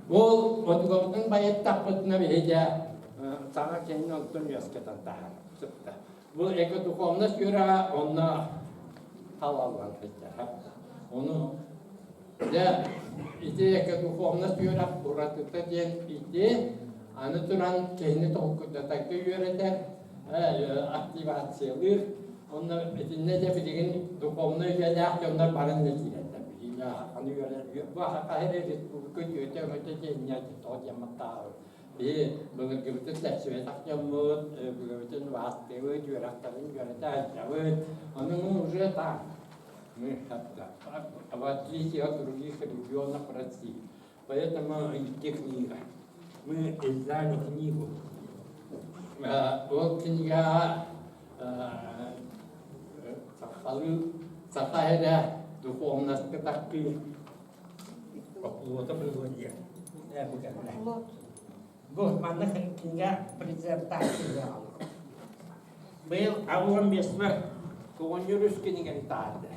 Ол отугабытын байыттахпытына биһиги саҥа киһини онтон үөскэтэн таһаарар. Бу экодуховность үөрэҕэ онно талаллан сылдьар. Ону дьэ ити экодуховность үөрэх уратыта диэн ити аны туран киһини толкуйдатарга үөрэтэр, активациялыыр. Онно итиннэ дьэ билигин духовнай үлэлээх дьоннор барын да киирэллэр. Билигин аны үөрэ бу хаһы республика үтүөтэ өҥөтө диэн тоҕо диэн маттааҕы Биһи былыргыбытын тэпсибэтэх дьоммут, өбүгэбитин убаастыыбыт, үөрэхтэрин үөрэтэ сылдьабыт. Ону мы уже там. Мы в отличие от других регионов России. Поэтому икки книга. Мы издали книгу. Ол книга сахалыы саха эрэ духовностка тахтыы Оплота было диэн. Бу манна кинигэ презентация Быйыл авлам бесмер оҕонньор үс кинигэни таһаарда.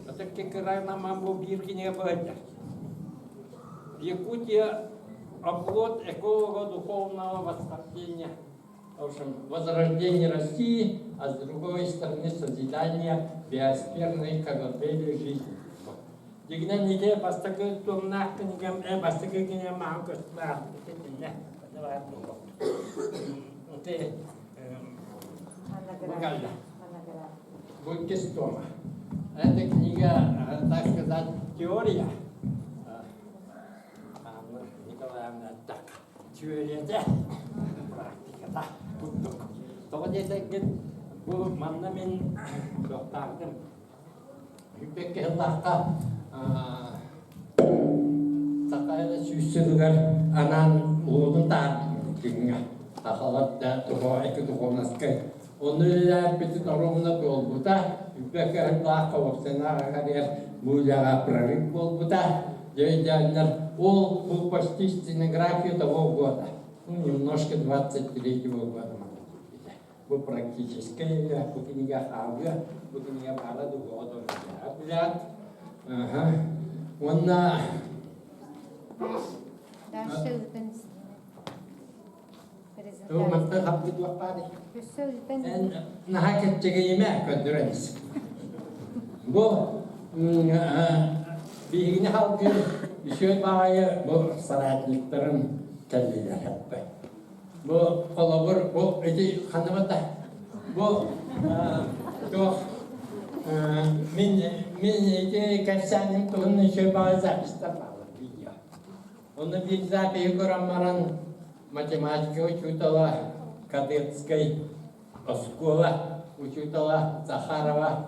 Ытык кыраанаман бу биир кинигэ быһайдар. Якутия оплот эколога духовного восхождения В общем, возрождение России, а с другой стороны созидание биосферной колыбели жизни. Дигинэн ити бастакы туомнаах кинигэм, бастакы кинигэм маҕан көстүбээх итиннэ баар буолуо. Ити бу Бу иккис тома. Эта книга, так сказать, теория. Анна Николаевна так Түөрэтэ, практиката курдук. Тоҕо диэтэргит, бу манна мин туохтаабытым Үппэккэ сыллаахха Сахаэла 100 сылыгар анаан улуутун таһаарбыт сахалар да тухо эки духовноскай. Онно үлэлээбиппитин оруобуна туолбута. Үппэккэ сыллаахха уопсайнаах агарыгар бу үлэҕэ прорыв буолбута. Дьэ, ол был почти стенография того года. Ну, немножко 23-го года. Бу практическая үлэ, бу кинигэ хаалыа, бу кинигэ баара дуоҕа дорогуйа Ага. Уонна Дальше ыытан Мантан хаппыт баары. Наһаа кэччэгэйимэ көрдөрөн ис. Бу биһигини халгыыр үчүгэй баҕайы бу соратниктарым кэллилэр хаппай. Бу холобур бу ити ханныбата бу туох мин мин ити кэпсээним туһунан үчүгэй баҕайы записьтар бааллар видео. Онно биир запиһы көрөн баран математика учуутала кадетскай оскуола учуутала Захарова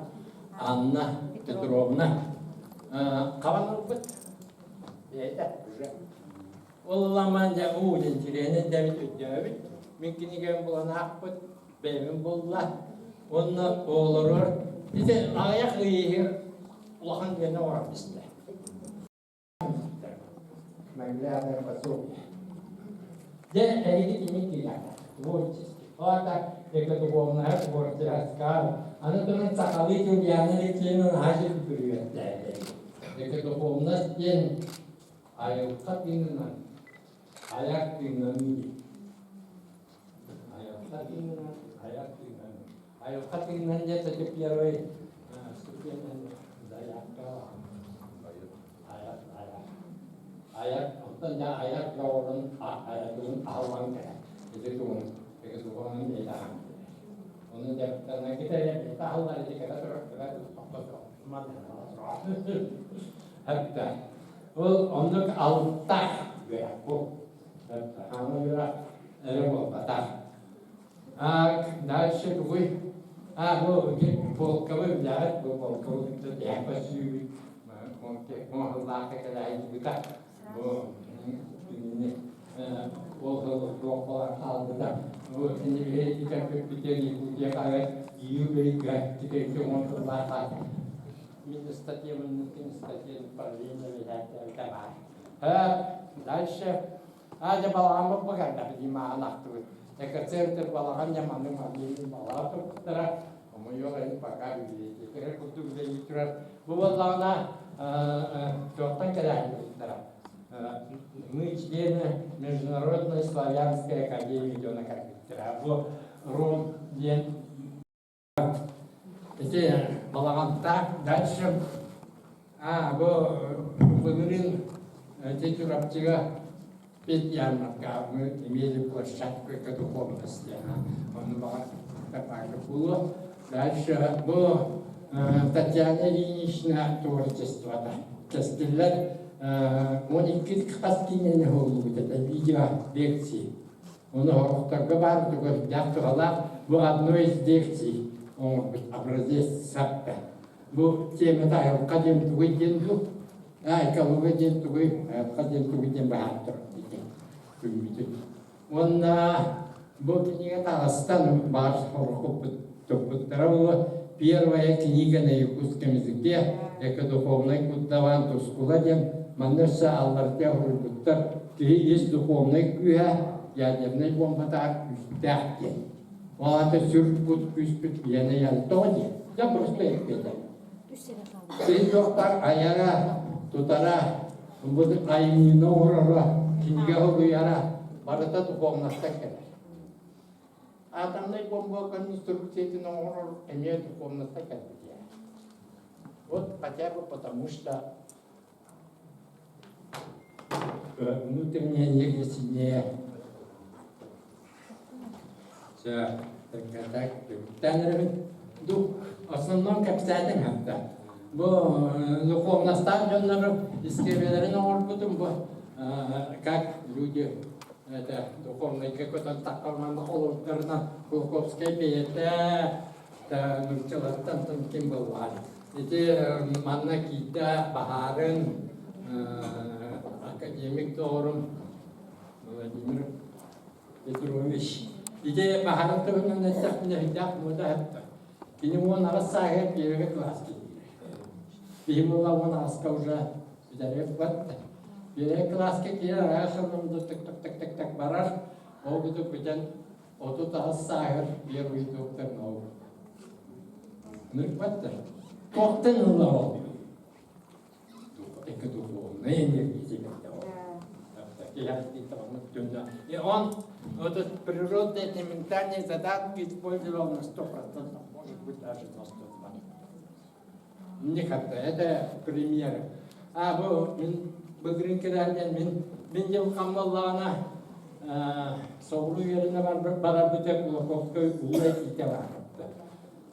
Анна Петровна хабан ылбыт бэйэтэ уже. Ол ыламан дьэ уу интириэһинэй дэбит өйдөөбүт. Мин кинигэм булан аахпыт, бэйэбин булла. Уонна оҕолоругар ити аҕыйах ый иһигэр улахан үлэни оҥорон истэ. Наглядное пособие. Дьэ, эһиги кими киирээхтэр? Творческий. Ол аата экодуховная творческая. Аны туран сахалыы Ульяна Алексеевна наһаа сүргүрүйэттээтэ. Экодуховность диэн айылҕа тыынынан, айар тыыннаныы диэн. Айылҕа тыынынан, айар тыыннаныы. Айылҕа тыынынан диэн это первый ступень заявка айар айар айар оттон дьэ айар дьоҕурун айардын аһыллан кэлэр ити тугун ити тугунан бэйэтэ аһан ону дьарыктанан китэрэ бэйэтэ аһыллар ити кэлэ турар кэлэ Хатта ол оннук алта үөрэх бу аны үөрэх эрэ буолбатах. А дальше тугуй? А бу полковой үлэҕит бу полковой кытта тэһэн көрсүүбүт оҥоһуллаахха кэлээйбита бу кинини ол сыл туох буолан хаалбыта. Бу кинигэ итэрбиппитигэр Якутия хаһыат июль ыйга тикэйгэ оҥордуллаах мин статьябын кини статьяны параллельно бэчээттээбитэ баар. Дальше А дьэ балаҕаммыт бу кэллэ дии ахтыбыт. Экоцентр балаҕан дьэ маннык маннык балаҕа турбуттара. Хомойуох иһин пока библиотека курдук үлэлии турар. Бу буоллаҕына туохтан кэлээһиннэрэ. Мы члены Международной славянской академии дьоно кэлбиттэрэ. Бу Ром диэн Ити балаҕантаах дальше а бу былырыын ити Чурапчыга пет ярмарка мы имели площадку экодуховности ону баҕар буолуо дальше бу Татьяна Ильинична творчествота кэскиллэр 12 хас киинэни уһуллубут этэ видео лекции Ону сорохторго баар түгэрдээх туһалаах бу одно из лекций оҥорбут образец сапта. Бу темата айылҕа диэн тугуй диэн дуу, экология диэн тугуй, айылҕа диэн тугуй диэн быһааран турар диэн күммүтүн. Уонна бу кинигэ таҕыстан баар сорукуппут туппуттара буолуо Первая книга на якутском языке экодуховнай куттабаан тускула диэн манна өссө алларытыа суруйбуттар киһи ис духовнай күүһэ ядернай буомбатаар күүстээх диэн. Ол аата сүр кут күүспүт биэнэ янтоҕо диэн. Дьэ просто эппиэтэ. Киһи туохтар айара, тутара, бу айымньыны оҥороро, кинигэ суруйара барыта духовностан кэлэр. Атомнай бомба конструкциятын оҥорор эмиэ духовностан кэлбит Вот хотя бы потому что внутренняя энергия сильнее. Все, так, так, Дух, в основном кэпсээтиҥ хатта. Бу духовностаах дьоннору истиэбэлэрин оҥорбутум бу как люди это духовнайга көтөн таххалманна олордорунан Кулаковскай бэйэтэ нууччалартан ким буоллаҕай ити манна киирдэ баһаарын академик доҕорум Владимир Петрович ити баһаарын туһунан эттэхпинэ үрдээх муода эттэ кини 18 сааһыгар первый класс киирдэ биһи буолла 18-ка уже бүтэрэр батта Первый класска киирэр араас сылларда тык-тык-тык-тык барар ол курдук бүтэн 38 сааһыгар первый доктор наук. Нырбаттар. Туохтан ылла ол? Экодуховная энергетика. И он вот этот природные эти ментальные задатки использовал на 100%, может быть даже на 102. Никогда. Это пример. А бу мин былырыын кэлээһинэн мин мин дьылҕам буоллаҕына соҕуруу үөрэнэ барарбыта Кулаковскай улуу этиитэ баар.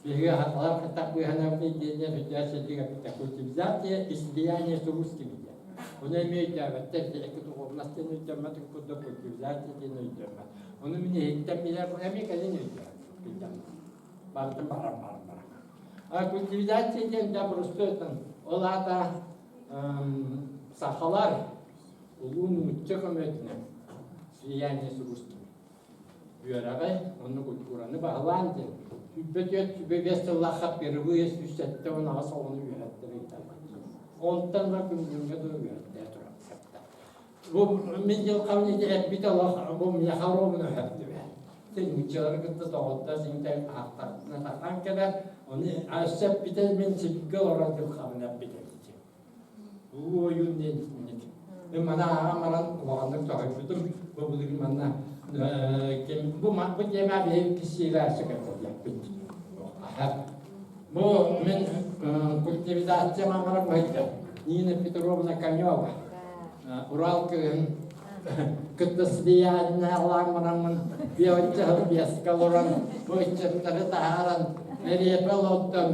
Биһиги хаталар хатах быыһанабыт диэннэр үрдээх сирдик эппитэ. Культивизация и слияние с русскими диэн. Ону эмиэ өйдөөбөттөр, эки духовность диэн өйдөммөт курдук культивизация диэн өйдөммөт. Ону мин иһиттэн билэр, эмиэ кэлин өйдөөбүт. Барытын баран баран баран. А культивизация диэн да простой ол аата сахалар улуу нуучча көмөтүнэн слияние с русскими үөрэҕи уонна культураны баһылаан диэн 24 75 сыллаахха впервые 178 оҕону үөрэттэрэ ыыталлар. Онтон да күн бүгүҥҥэ дылы үөрэттэрэ турар. Бу мин дьылҕам ити эппит олох бу миэхэ оруобуна өһөрдүбэ. Нууччалары кытта доҕордоос иҥтэн аахтарбытына таххан кэлэр. Ону өссө эппитэ мин сиргэ олорор дьылҕабын эппитэ ити. Улуу ойуун диэн итинник. Мин маны ааҕан баран улаханнык тоһуйбутум. Бу былырыын манна ким бу бу тиэмэ биһиги киссиилээччи кэпсэтиэхпит. Бу мин культивизация мамара быһыйда. Нина Петровна Конева. Урал кыыһын кытта слияние бараммын биочча биэскэ олорон бу ыччаттары таһааран эриэпэ олоттон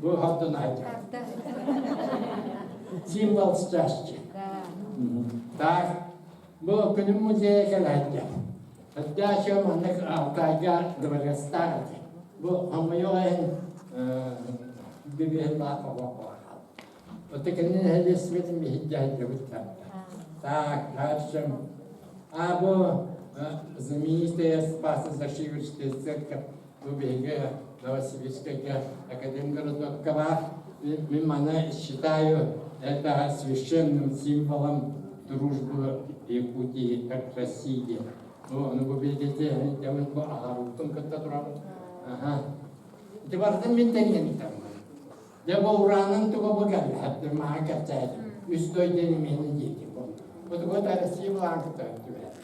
бу хотун Символ счастья. Так, бу күнүм музейа кэлээччи. Өттөөчө маннык Алтайга дворецтаах этэ. Бу хомойуох иһин бибиһин баах оҕо Вот кини нэһилиэстибэтин биһиддьаһыйдыбыт Так, дальше. А бу Знаменитая Спасо-Зашиверская церковь бу биһиги Новосибирскайга Академгородокка баар. Мин маны считаю это священным символом дружбы Якутии как России. Ну, ону бу билгете, бу аҕаруутун кытта турабын. Аха. Ити барытын мин тэҥҥэн Дьэ бу ураанын туга бу кэллэ, маа кэпсээтим. Үс дойду миэнэ диэтим. Бу туга Россия былаан кытта түбэһэр.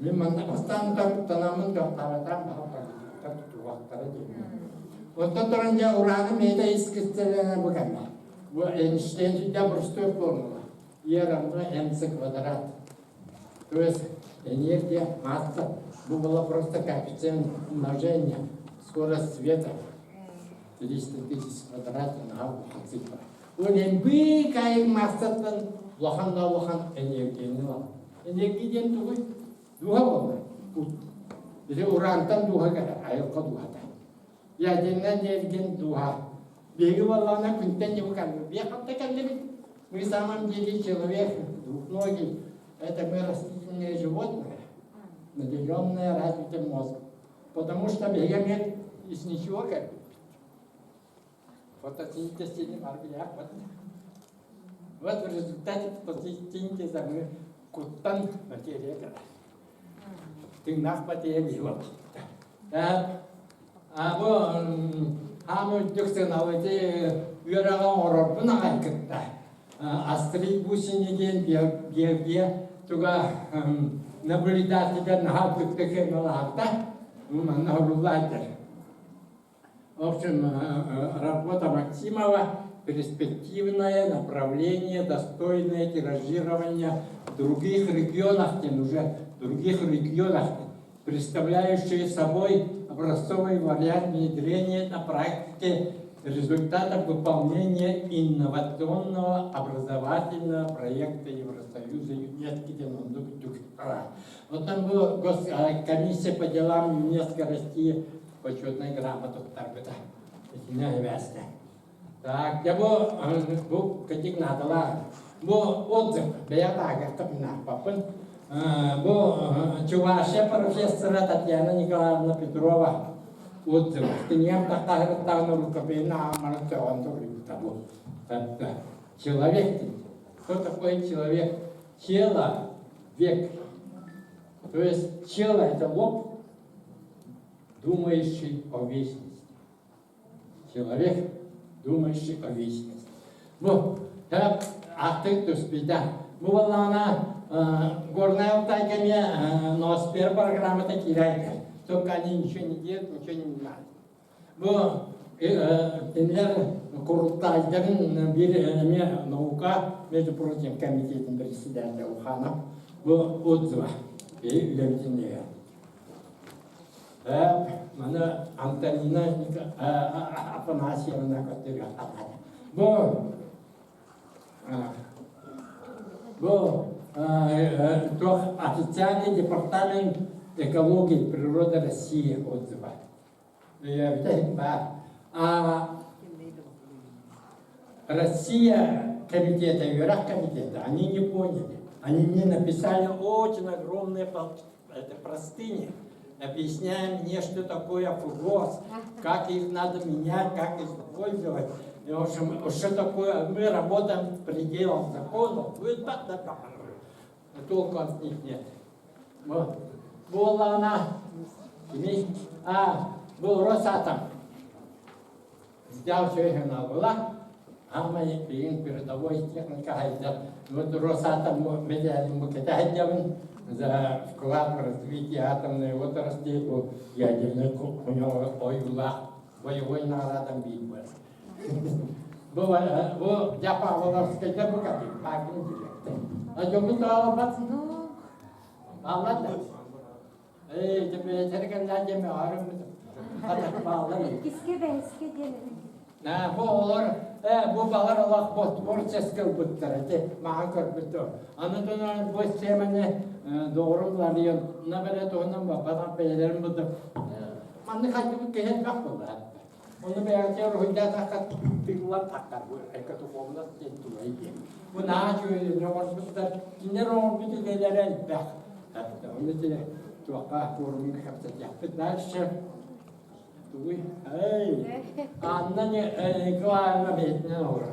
Мин манна бастаан танаммын дьохтаабатаан баһа тутуохтара диэн. Оттон туран дьэ урааным миэтэ ис кистэлэнэ бу кэллэ. Бу Эйнштейн сүрдээх простой формула. Е равно mc квадрат. То есть энергия, масса, бу было просто коэффициент умножения, скорость света 300 тысяч квадрат наһаа улахан цифра. Ол быыкайык массаттан улахан да улахан энергияны ылар. Энергия диэн тугуй? Дууһа буолла. Ити урантан дууһа кэлэр, айылҕа дууһата. Ядернай энергия дууһа. Биһиги буоллаҕына күнтэн ньыбы кэллибит. Биэ хатта кэллибит. Мы в самом деле человек двухногий. Это мы растительные животные, наделенные развитым мозгом. Потому что биһиги эмиэ из ничего кэлбиппит. Фотосинтез вот. Вот в результате фотосинтеза мы куттан материя кэлэр. Тыыннаах материя биһи буоллахпыт. А бу аам үрдүк сыаналы ити үөрэҕи оҥорорбун аҕай кытта Астрид Бусини диэн Георгия туга наблюдателя наһаа үрдүктүк сыаналаабыта манна суруллаатар. В общем, работа Максимова перспективное направление, достойное тиражирования в других регионах, тем уже в других регионах представляющие собой образцовый вариант внедрения на практике результатов выполнения инновационного образовательного проекта Евросоюза ЮНЕСКО диэн оннук Оттон бу комиссия по делам ЮНЕСКО России почетная грамота туттарбыта. Итиннэ эбээстэ. Так, дьэ бу бу кэтик наадалаах. Бу отзыв бэйэ таагартап Бу Чувашия профессора Татьяна Николаевна Петрова отзыв. Киниэм таххаһырыттаҕына рукопиһын ааҕан сөҕөн суруйбута бу. Человек Кто такой человек? Тело – век. То есть тело – это лоб, думающий о вечности. Человек, думающий о вечности. Бу аттык түспүтэ. Бу буоллаҕына Горнай Алтайга эмиэ ноосфера программата киирэр. Только они ничего не делают, ничего не знают. Бу кинилэр курултаайдарын биир эмиэ наука, между прочим, комитетин председателя Уханов бу отзыва үлэбитин Маны Антонина Афанасьевна көрдөрүөххэ Бу бу туох официальный департамент экологии природы России отзыва. Баар. А Россия комитета, үөрэх комитета, они не поняли. Они мне написали очень огромные это простыни, объясняя мне, что такое ФГОС, как их надо менять, как использовать. И, в общем, что такое, мы работаем в пределах закона, толку от них нет. Вот. Буоллаҕына, а, бу Росатом Взял была, Аамай билигин передовой техника хайдар. Вот Росатом медиалин букета хайдабын за вклад в развитие атомной отрасли бу ядерный ойуулаах боевой наградан биир буолар. Бу бу Павловскайда бу кати паркын директор. А дьоммут аалбат? Аалбат да? Эй, теперь кэллээ диэми аарыммыт. Хатах Иккиске бэһискэ диэн На, бу олор, бу балар олох творческий ылбыттар, ити маҕан көрбүттэр. Аны тунан бу сиэмэни доҕорум Ларыйан, на бэрэ туһунан баппатах бэйэлэрин бу маннык хайдыбыт киһи элбэх буолла. Ону бэйэҕитигэр уруһуйдаатахха тыыллан таххар бу экотухуобунас диэн тулай диэн. Бу наһаа үчүгэй оҥорбуттар. Кинилэр оҥорбут үлэлэрэ элбэх. Оны ити туохха форумҥа кэпсэтиэхпит дальше. Тугуй? Эй, Анна Николаевна бэйэтинэн олорор.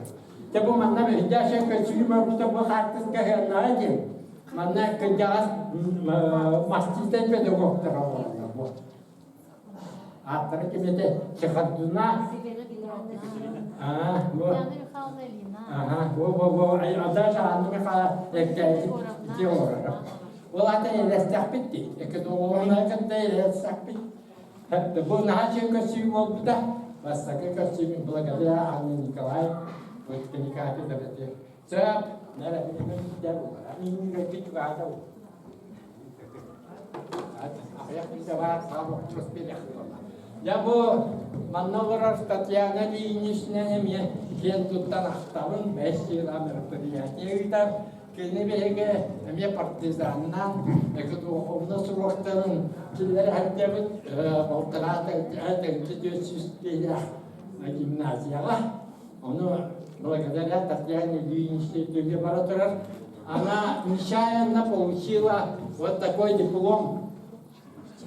Те бу манна бэйдээшэ көчүгү мөрбүтэ бу хаартыска ыһыаннаҕа диэн. Манна кырдьаҕас маститай педагогтар олороллор бу. Ааттара ким этэ? Чехардуна. Аа, бу. Ага, бу бу бу даже Анна Михайловна эккээти ити олорор. Ол ата элэстэхпит дии. Экономиканы кытта элэстэхпит. Бу наһаа үчүгэй көрсүү буолбута. Бастакы көрсүүм благодаря Анне Николай вот киникааты дабати. Сөп, нара Дьэ бу манна олорор Татьяна Ильинична эмиэ киэн туттан ахтабын, бэс сыла мероприятие ыытар. Кини биһиги эмиэ партизаннаан экодуховно суруктарын киллэрэ сылдьабыт балтараа 400 киһилээх гимназияҕа. Ону благодаря Татьяне Ильиничне бара турар. Она нечаянно получила вот такой диплом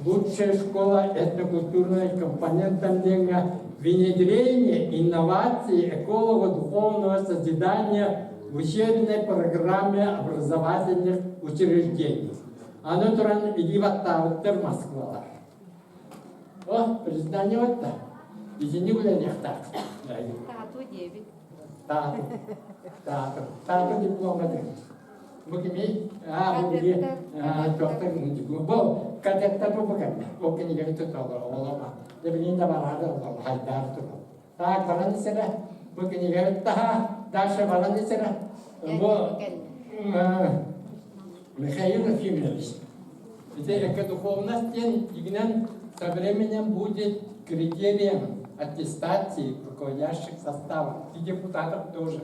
Лучшая школа этнокультурной компонентом диэҥҥэ внедрение инноваций эколого-духовного созидания в учебной программе образовательных учреждений. Аны туран илии баттаабыттар Москвалар. О, признание вот Итини үлэлиэхтээх. Таату диэбит. Таату. Таату. Таату диплома диэн. Бу кими? Аа, бу били туохтан диплом. Бу кадеттар бу кэннэ. Ол кинигэни туталлар, оҕолор. Дьэ билигин да бараары олорор, хайдаары турар. Так, баран исэрэ. Бу кинигэбит таһа, дальше баран исэрэ. Бу Михаил Ефимович, ити экодуховность диэн дьиҥинэн со временем будет критерием аттестации руководящих составов и депутатов тоже.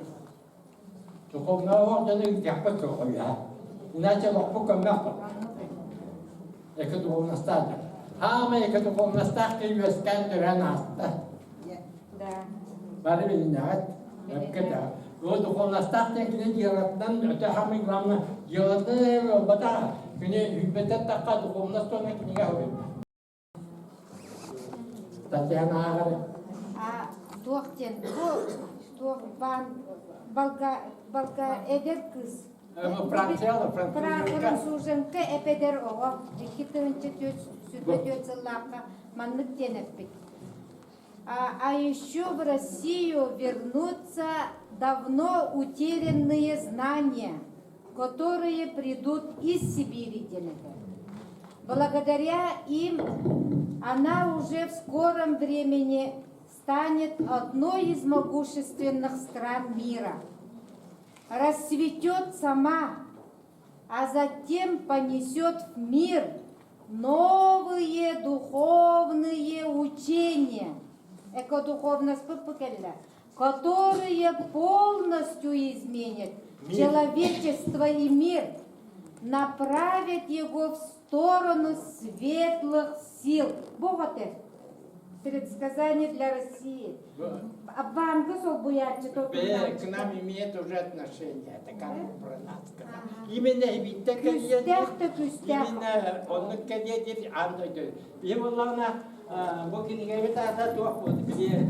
Духовного дьону ыытыахпыт суоҕа үһэ. Иначе олохпут көммөх Экодуховностаах дьон. Хаамай экодуховностаах киһи үөскээн төрөөн ааста. Бары билинэҕит. Өпкө Ол духовностаах диэн кини дьыалатынан өтө самый главное дьыалатынан эрэ буолбатах. Кини үүппэтэ тахха духовность туһунан кинигэ суруйбут. Татьяна ааҕар. А туох диэн бу туох баан балга балга эдэр кыыс Француженка эпэдэр оҕо 2004 сыллаахха маннык диэн эппит. А еще в Россию вернутся давно утерянные знания, которые придут из Сибири диэн этэр. Благодаря им она уже в скором времени станет одной из могущественных стран мира. Расцветет сама, а затем понесет в мир новые духовные учения, экодуховность которые полностью изменят человечество и мир, направят его в сторону светлых сил. Бог отец. Предсказание для России. Банка солбуйааччы К нам имеет уже отношение, это как бы про нас сказать. Именно эбиттэ кэлиэ Күстээх да күстээх. Именно оннук кэлиэ диир аан дойду. Биһи буоллаҕына бу кинигэбит аата туох буолду били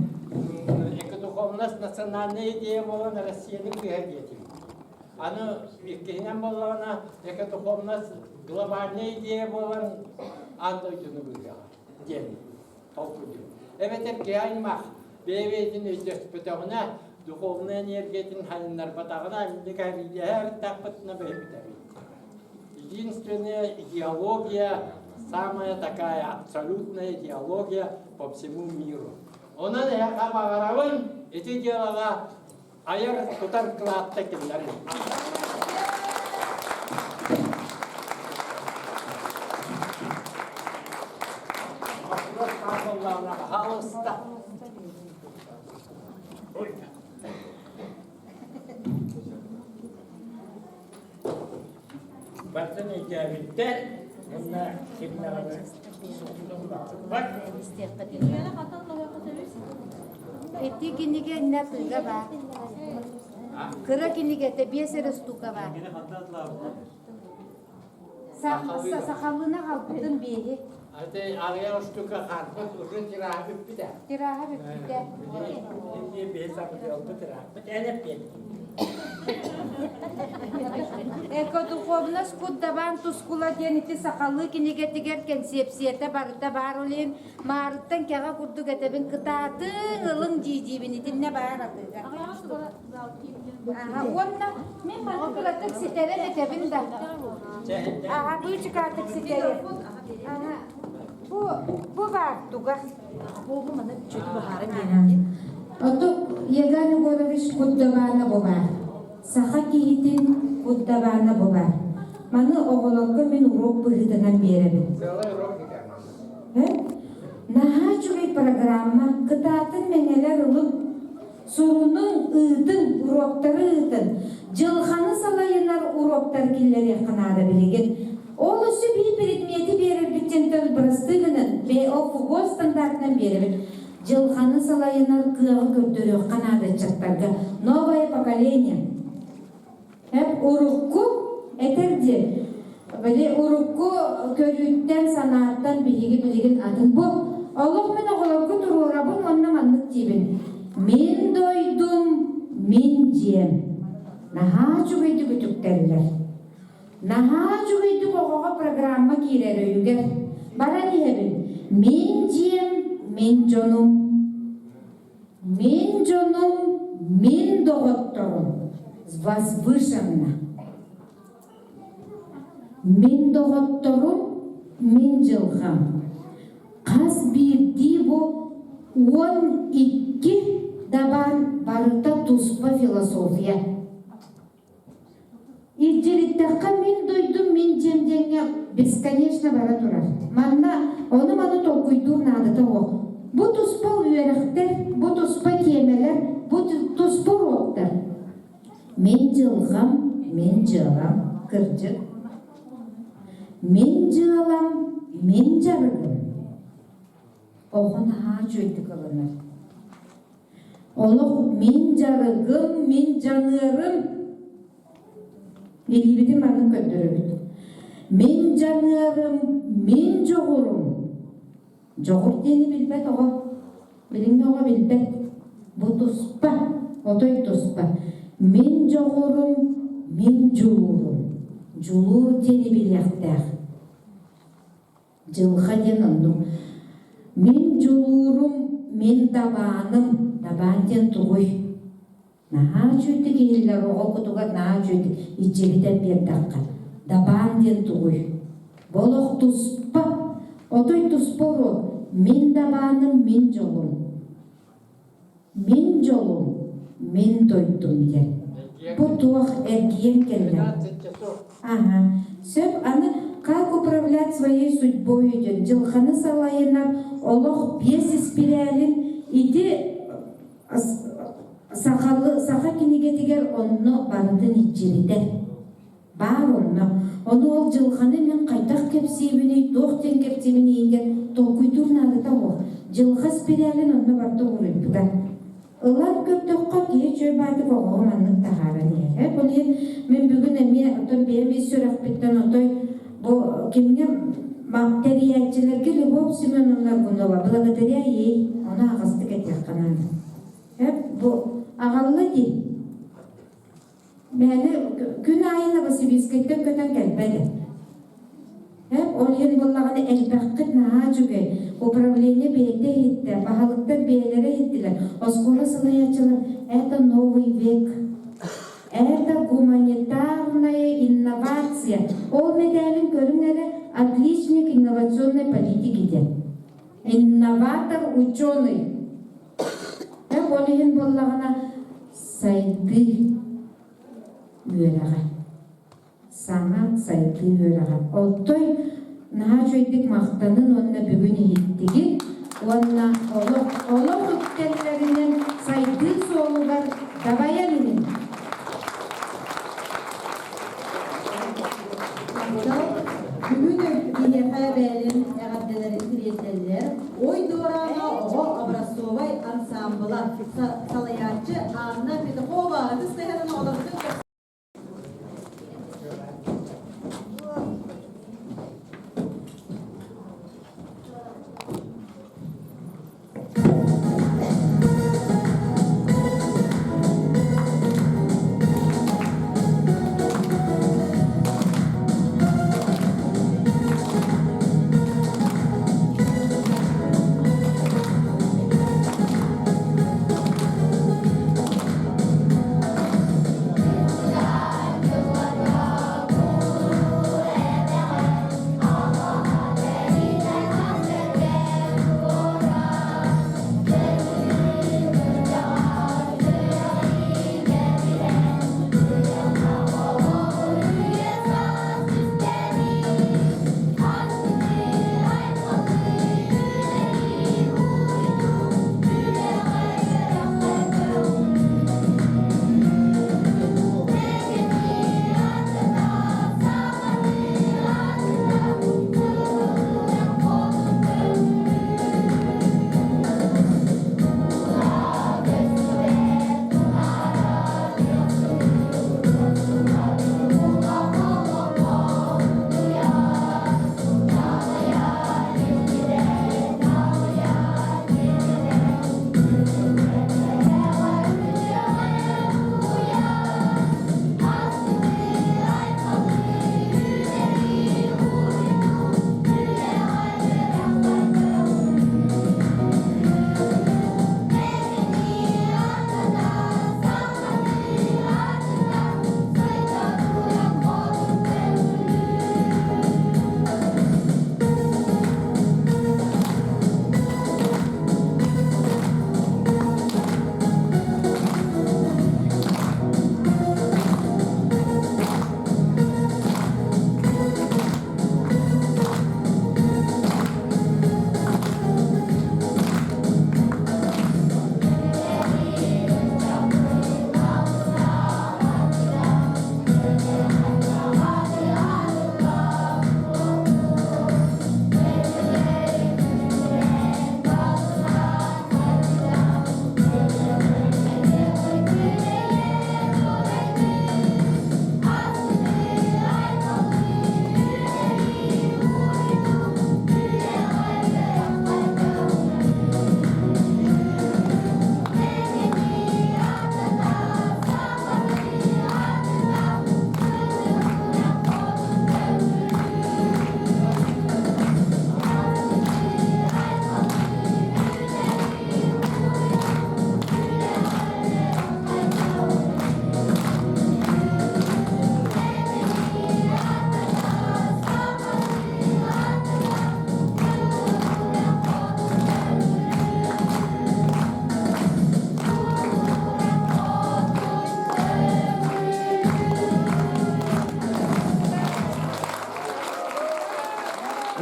экодуховность национальная идея буолан Россияны быыһа диэтим. Аны иккиһинэн буоллаҕына экодуховность глобальная идея буолан аан дойдуну быыһыаҕа диэн толкуйдуур. Эбэтэр киһи аймах бэйэ-бэйэтин өйдөспөтөҕүнэ, духовнай энергиятын хайыннарбатаҕына, инник эрдэхпитинэ бэйэбит Единственная идеология, самая такая абсолютная идеология по всему миру. Онон эһэхэ баҕарабын ити дьыалаҕа айар тутар кылаатта киллэрин. Пожалуйста. Бартын өйдөөбүттэр уонна кимнэҕинэ бат. Ити кинигэ иннэ атыыга баар. Кыра кинигэтэ биэс эрэ штука баар. Сахалыына аҕалбытын биэһи. Ати аҕыйах штука харбыт уже тираһа бүппүтэ. Тираһа бүппүтэ. Инди биһи сабыдыалбыт тираһбыт эн эппиэт. Экодуховность куддабаан тускула диэн ити сахалыы кинигэтигэр кэнсиэпсийэтэ барыта баар олин маарыттан кэҕэ курдук этэбин кытаатыҥ ылыҥ дии диибин итиннэ баар атыыга. Уонна мин маны кыратык ситэрэн этэбин да. Аха, быычыкаатык ситэри. Аха. Бу бу баар туга. Бу маны чөтү баһара биэрэн. Отук Еган Егорович куддабаана бу баар. Саха киһитин куддабаана бу баар. Маны оҕолорго мин уруок быһыытынан биэрэбин. Наһаа үчүгэй программа. Кытаатын мэҥэлэр ылыҥ. Сурунуҥ, ыытыҥ, уруоктары ыытыҥ. Дьылҕаны салайынар уруоктары киллэриэххэ наада билигин. Ол өссө биир предмети биэрэрбит диэн бырастыы гынан, БОФГО стандартынан биэрэбит. Дьылҕаны салайынар кыаҕы көрдөрүөххэ наада ыччаттарга. Новое поколение. Эп урукку этэр диэн, били урукку көрүүттэн, санааттан биһиги билигин атын бу. Олох мин оҕолорго туруорабын уонна маннык диибин. Мин дойдум, мин дьиэм. Наһаа үчүгэйдик үтүктэллэр. Наһаа үчүгэйдик оҕоҕо программа киирэр өйүгэр. Баран иһэбин. Мин дьиэм, мин дьонум. Мин дьонум, мин доҕотторум возвышенно. Мин доҕотторум, мин дьылҕам. Хас биирдии бу 12 дабаан барыта туспа философия. Илдьириттэххэ мин дойдум, мин дьиэм диэҥҥэ бесконечно бара турар. Манна ону-маны толкуйдуур наадата суох. Бу туспа үөрэхтэр, бу туспа тиэмэлэр, бу туспа уруоктар. Мин дьылҕам, мин дьыалам, кырдьык. Мин дьыалам, мин дьарыгым. Оҕо наһаа үчүгэйдик ылынар. Олох мин дьарыгым, мин дьаныарым. Илиибитин маннык көрдөрөбүт. Мин дьаныарым, мин дьоҕурум. Дьоҕур диэни билбэт оҕо. Билиҥҥи оҕо билбэт. Бу туспа, отой туспа. Мин дьоҕурум, мин дьулуурум. Дьулуур диэни билиэхтээх. Дьылҕа диэн оннук. Мин дьулуурум, мин дабааным. Дабаан диэн тугуй? Наһаа үчүгэйдик иһиллэр оҕо кутугар наһаа үчүгэйдик илдьиритэн биэрдэххэ. Дабаан диэн тугуй? Бу олох туспа, отой туспа уруок. Мин дабааным, мин дьолум. Мин дьолум, мин дойдум диэн. Бу туох эргийэн кэллэ? Ага. Сөп, аны как управлять своей судьбой диэн дьылҕаны салайынар олох биэс испирээлин ити сахалы, саха кинигэтигэр онно барытын илдьиритэр. Баар онно. Ону ол дьылҕаны мин хайдах кэпсиибиний, туох диэн кэпсиибиний диэн толкуйдуур наадата суох. Дьылҕа спиралин онно барыта уруйбута. Ылан көрдөххө, киһи үчүгэй баатык оҕоҕо маннык таһааран иһэр. Ол иһин мин бүгүн эмиэ оттон бэйэм ис сүрэхпиттэн отой бу кимҥэ тэрийээччилэргэ Любовь Семеновна Аргунова благодаря ей ону аҕастык этиэххэ наада. Бу аҕалла дии. Мээнэ күн аайы Новосибирскайтан көтөн кэлбэт. Эп ол иһин буоллаҕына элбэххит наһаа үчүгэй. Управление бэйэтэ иһиттэ, баһылыктар бэйэлэрэ иһиттилэр. Оскуола салайааччылар это новый век. Это гуманитарная инновация. Ол мэтээлин көрүҥ эрэ отличник инновационной политики диэн. Инноватор ученый. Эп ол иһин буоллаҕына сайдыы үөрэҕэ. Саҥа сайдыы үөрэҕэ. Оттон наһаа үчүгэйдик махтанын уонна бүгүн иһиттигит уонна олох олох үктэллэринэн сайдыы суолугар дабайан иһин. Бүгүн киһиэхэ бэйэлэрин эҕэрдэлэрин тириэрдэллэр. Ой дуораана оҕо образцовай ансаамбыла салайааччы Анна Петухова ытыс таһынан оҕолорбутун.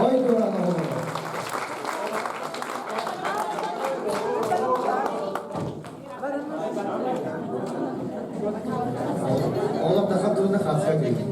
Ой, дураан оҕолоро. Оҕолор тахан турuna хаска киирдин.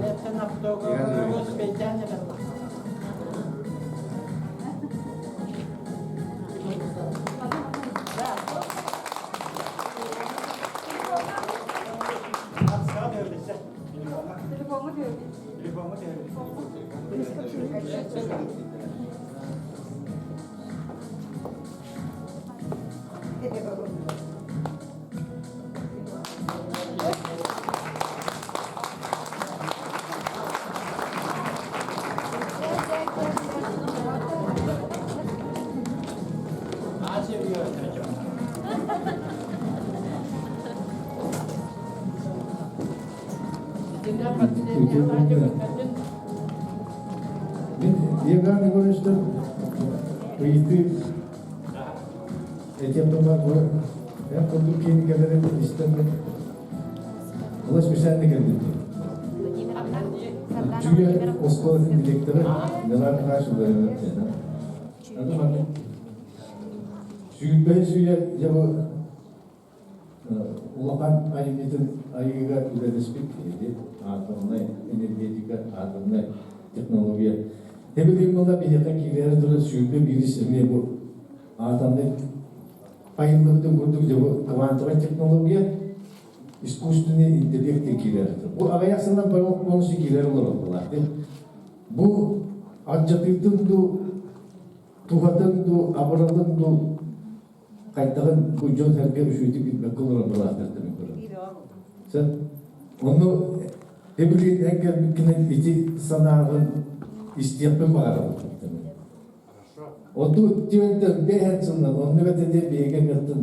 Мин Иван Егоровичтан ыйытыы этиэхпин баар эн курдук киинигэлэрин истэммин олус специально кэллим. Чүгэ оскуолатын директора Милан Михайлович Владимирович. Аны маннык сүүрбэһис үйэ дьэ бу улахан айымньытын айыыга үлэлэспит киһи атомнай энергетика, атомнай технология. Эбилин була биһиэхэ киирэр турар 21 эмиэ бу атомнай айыллыбытын курдук дьэ бу квантовай технология искусственный интеллект киирэр. Бу аҕыйах сылынан бары полностью киирэр олороллар. Бу алдьатыытын ду, туһатын ду, абыралын ду хайдаҕын бу дьон-сэргэ үчүгэйдик билбэккэ олорор былаастартан көрөр. Сен онну эбилин эн кэлбиккинэн ити санааҕын истиэхпин баҕарабын. Оту түөнтөн бэһэн сылынан онну бэтэ биһиги меттин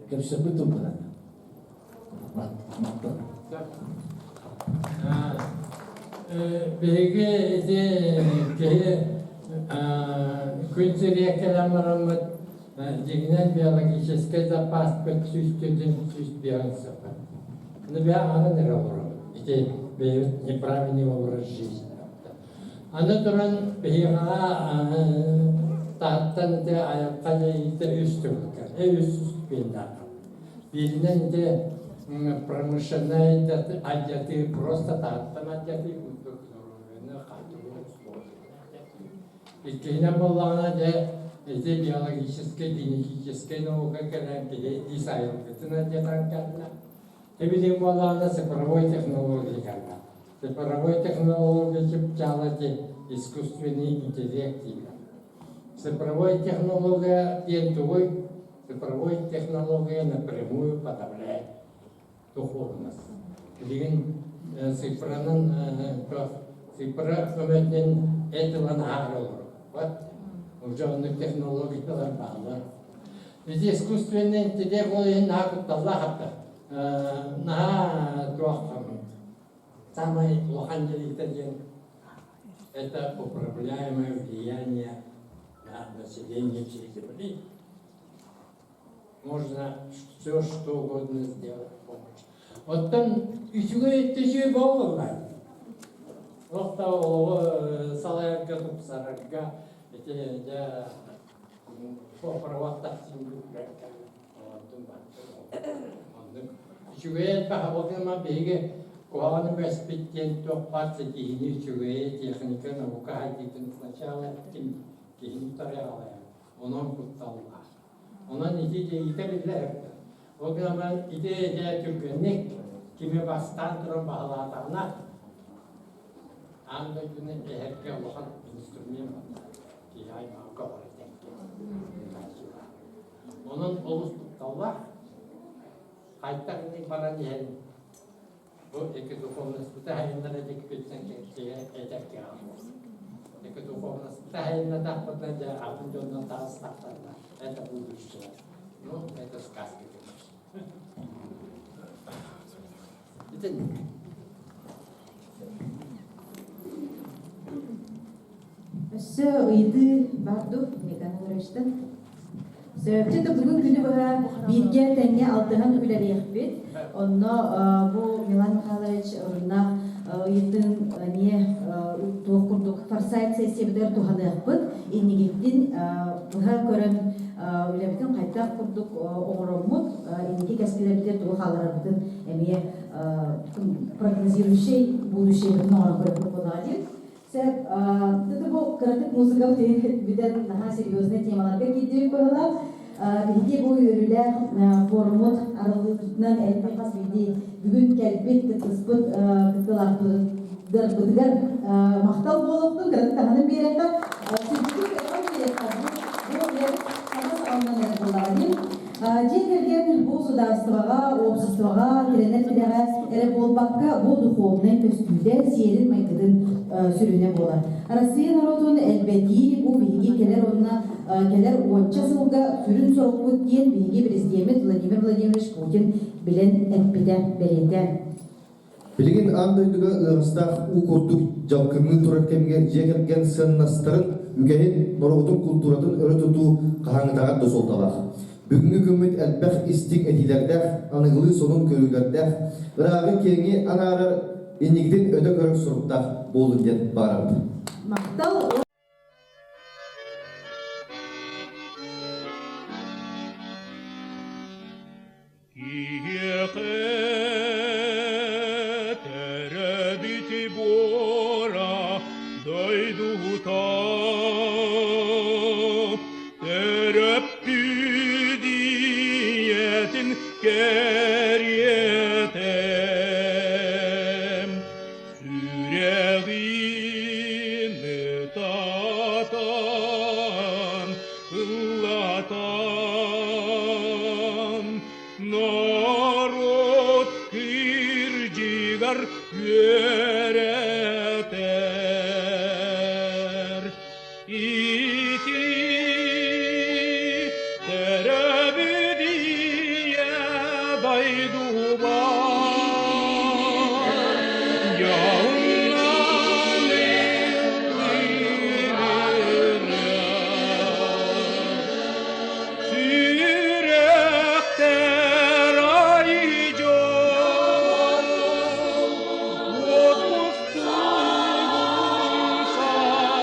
кэпсэппит туппунан. Биһиги ити киһи күн сиригэр кэлэн бараммыт дьиҥинэн биологическай запаспыт 104 105 саппат. Ну бэйэ анан эрэ олоробут. Ити бэйэбит неправильный образ жизни. Аны туран биһиэхэ таһыттан ити айылҕа дьайыыта үс төгүл үс ступеньдаах. Бииринэн ити промышленнай алдьатыы просто таһыттан алдьатыы курдук здоровьены хатылы Иккиһинэн буоллаҕына дьэ ити биологическай, генетическэй наука кэлэн киһи ис айылгытын алдьатан кэллэ. Эбилин буоллаҕына цифровой технология кэллэ. Цифровой технология чыпчаала ити искусственный интеллект дииллэр. Цифровой технология диэн тугуй? Цифровой технология напрямую подавляет духовность. Билигин цифранан цифра көмөтүнэн эт ылан аһаар олорбот. Уже оннук технологиялар бааллар. Ити искусственный интеллект ол иһин наһаа кутталлаах атта. Наһаа туох самай улахан дьайыыта диэн это управляемое влияние на население всей Земли. Можно все, что угодно сделать помочь. Оттон үчүгэй үчүгэй буоллулар. Туох да олоҕу салайарга, тупсарарга ити дьэ правоттах Оннук үчүгэй элбэх обалгыма биһиги куһаҕаны үөспүт диэн туох баар ситиһиини үчүгэйи техника наука хайдыытын сначала ким киһини утары аҕалайар онон кутталлаах онон ити дьайыыта биллэр ол гынан ити дьэ түргэнник кими бастаан туран баһылаатаҕына аан дойдуну эһэргэ улахан инструмент киһи аймаҕы көҕүрэтэн Онон олус кутталлаах. Хайдах инник баран иһэн бу эки духовностьпыта хайыннара дикпиттэн этэргэ Эки духовностьпыта хайыннатахпытына дьэ атын дьоннон таҕыстахтарына это будущее. Ну, это сказки, конечно. Итинник. Өссө ыйытыы баар дуу, Николай Егоровичтан? Сөпчө да бүгүн күнү быһа бииргэ тэҥҥэ алтыһан үлэлиэхпит. Онно бу Милан Михайлович оруннаах ыйытыын эмиэ туох курдук. курдук форсайт сессиябытыгар туһаныахпыт, иннигиттин быһа көрөн үлэбитин хайдах курдук оҥороммут, инники кэскилэрбитигэр тугу хаалларарбытын эмиэ прогнозирующий будущее-бытын оҥорон көрөппүт буоллаҕа диэн. Сөп, это бу кыратык музыка бүтэн наһаа серьезный темаларга киирдибит быһыылаах. Биһиги бу үөрүүлээх форуммут арыллыытынан элбэх хас биирдии бүгүн кэлбит кыттыспыт кыттыылаахпытыгар махтал буолуохтун, кыратык таһынан биэриэххэ, сүргүтүк көтөҕөн биэриэххэ, бу үлэбит саҥа саҕаланан эрэр буоллаҕа дии. Дьиэ кэргэн бу судаарыстыбаҕа, уопсастыбаҕа тирэнэр тирэҕэ эрэ буолбакка, бу духуобунай көстүүтэ, сиэрин-майгытын сүрүнэ буолар. Арассыыйа норуотун элбэтии бу биһиги кэлэр уонна кэлэр уонча сылга сүрүн сорукпут диэн биһиги президеммит Владимир Владимирович Путин билэн эппитэ, бэлиэтээн. Билигин аан дойдуга ыаҕастаах уу курдук дьалкыҥныы турар кэмигэр дьиэ кэргэн сыаннастарын, үгэһин, норуотун култууратын өрө тутуу хаһааҥҥытааҕар да суолталаах. Бүгүҥҥү күммүт элбэх истиҥ этиилэрдээх, аныгылыы сонун көрүүлэрдээх, ырааҕы-киэҥи анаарар, инникитин өтө көрөр соруктаах буоллун диэн баҕарабыт. Махтал! Киһиэхэ төрөөбүт буора дойдута төрөппүт ийэтин кэриэтэ сүрэҕин ытатан ыллатан норуот кырдьыгар үөрэтэр ити төрөөбүт ийэ дойдубар дьоннон Сүрэхтэр ай дьол уот мустугун сагыахтын.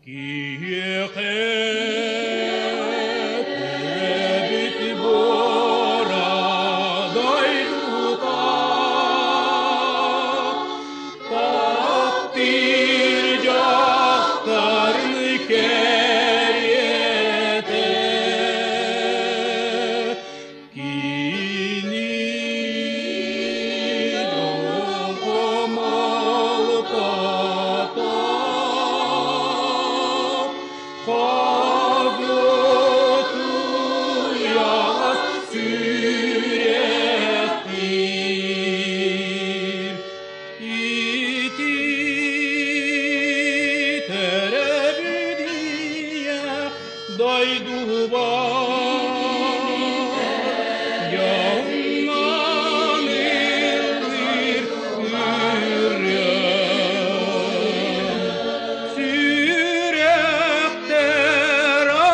Киһиэхэ төрөөбүт буора дойдута таптыыр дьахтарын кэриэтэ кини дьолго Хагытуйаҕас сүрэхтиир ити төрөбүдүйэ дойдубар дьоннон ыллыыр ырыам сүрэхтэр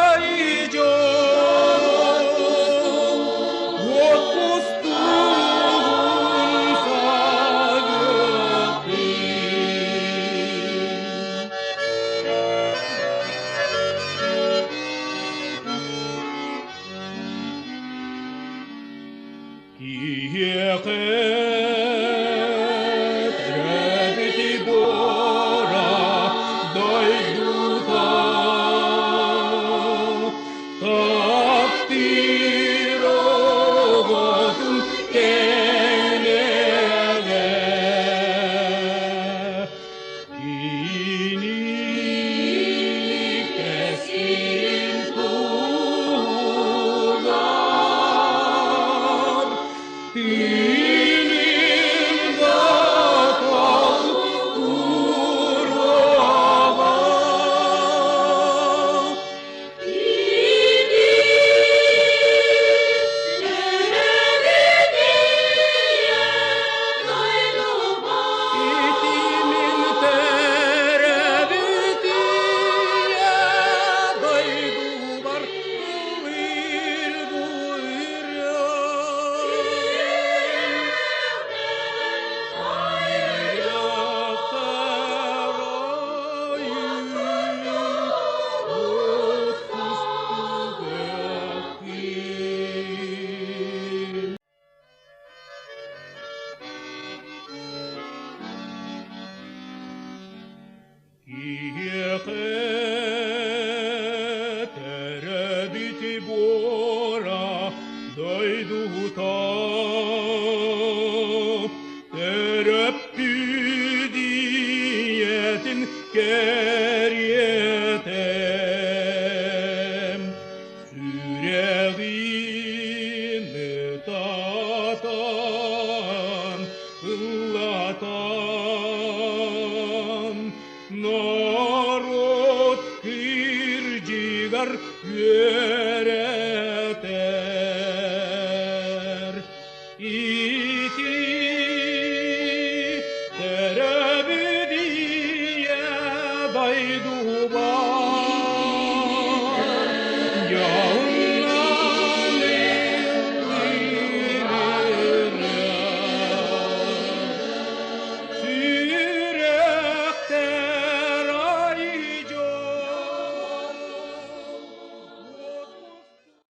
ай дьол уот кустугун сагыттын. Киһиэхэ төрөөбүт буора дойдута таптыыр оҕотун кэлэҕэ Кини кэскилин туһугар тыынын. Сүрэҕин ытатан, ыллатан, норуот кырдьыгар үөрэтэн.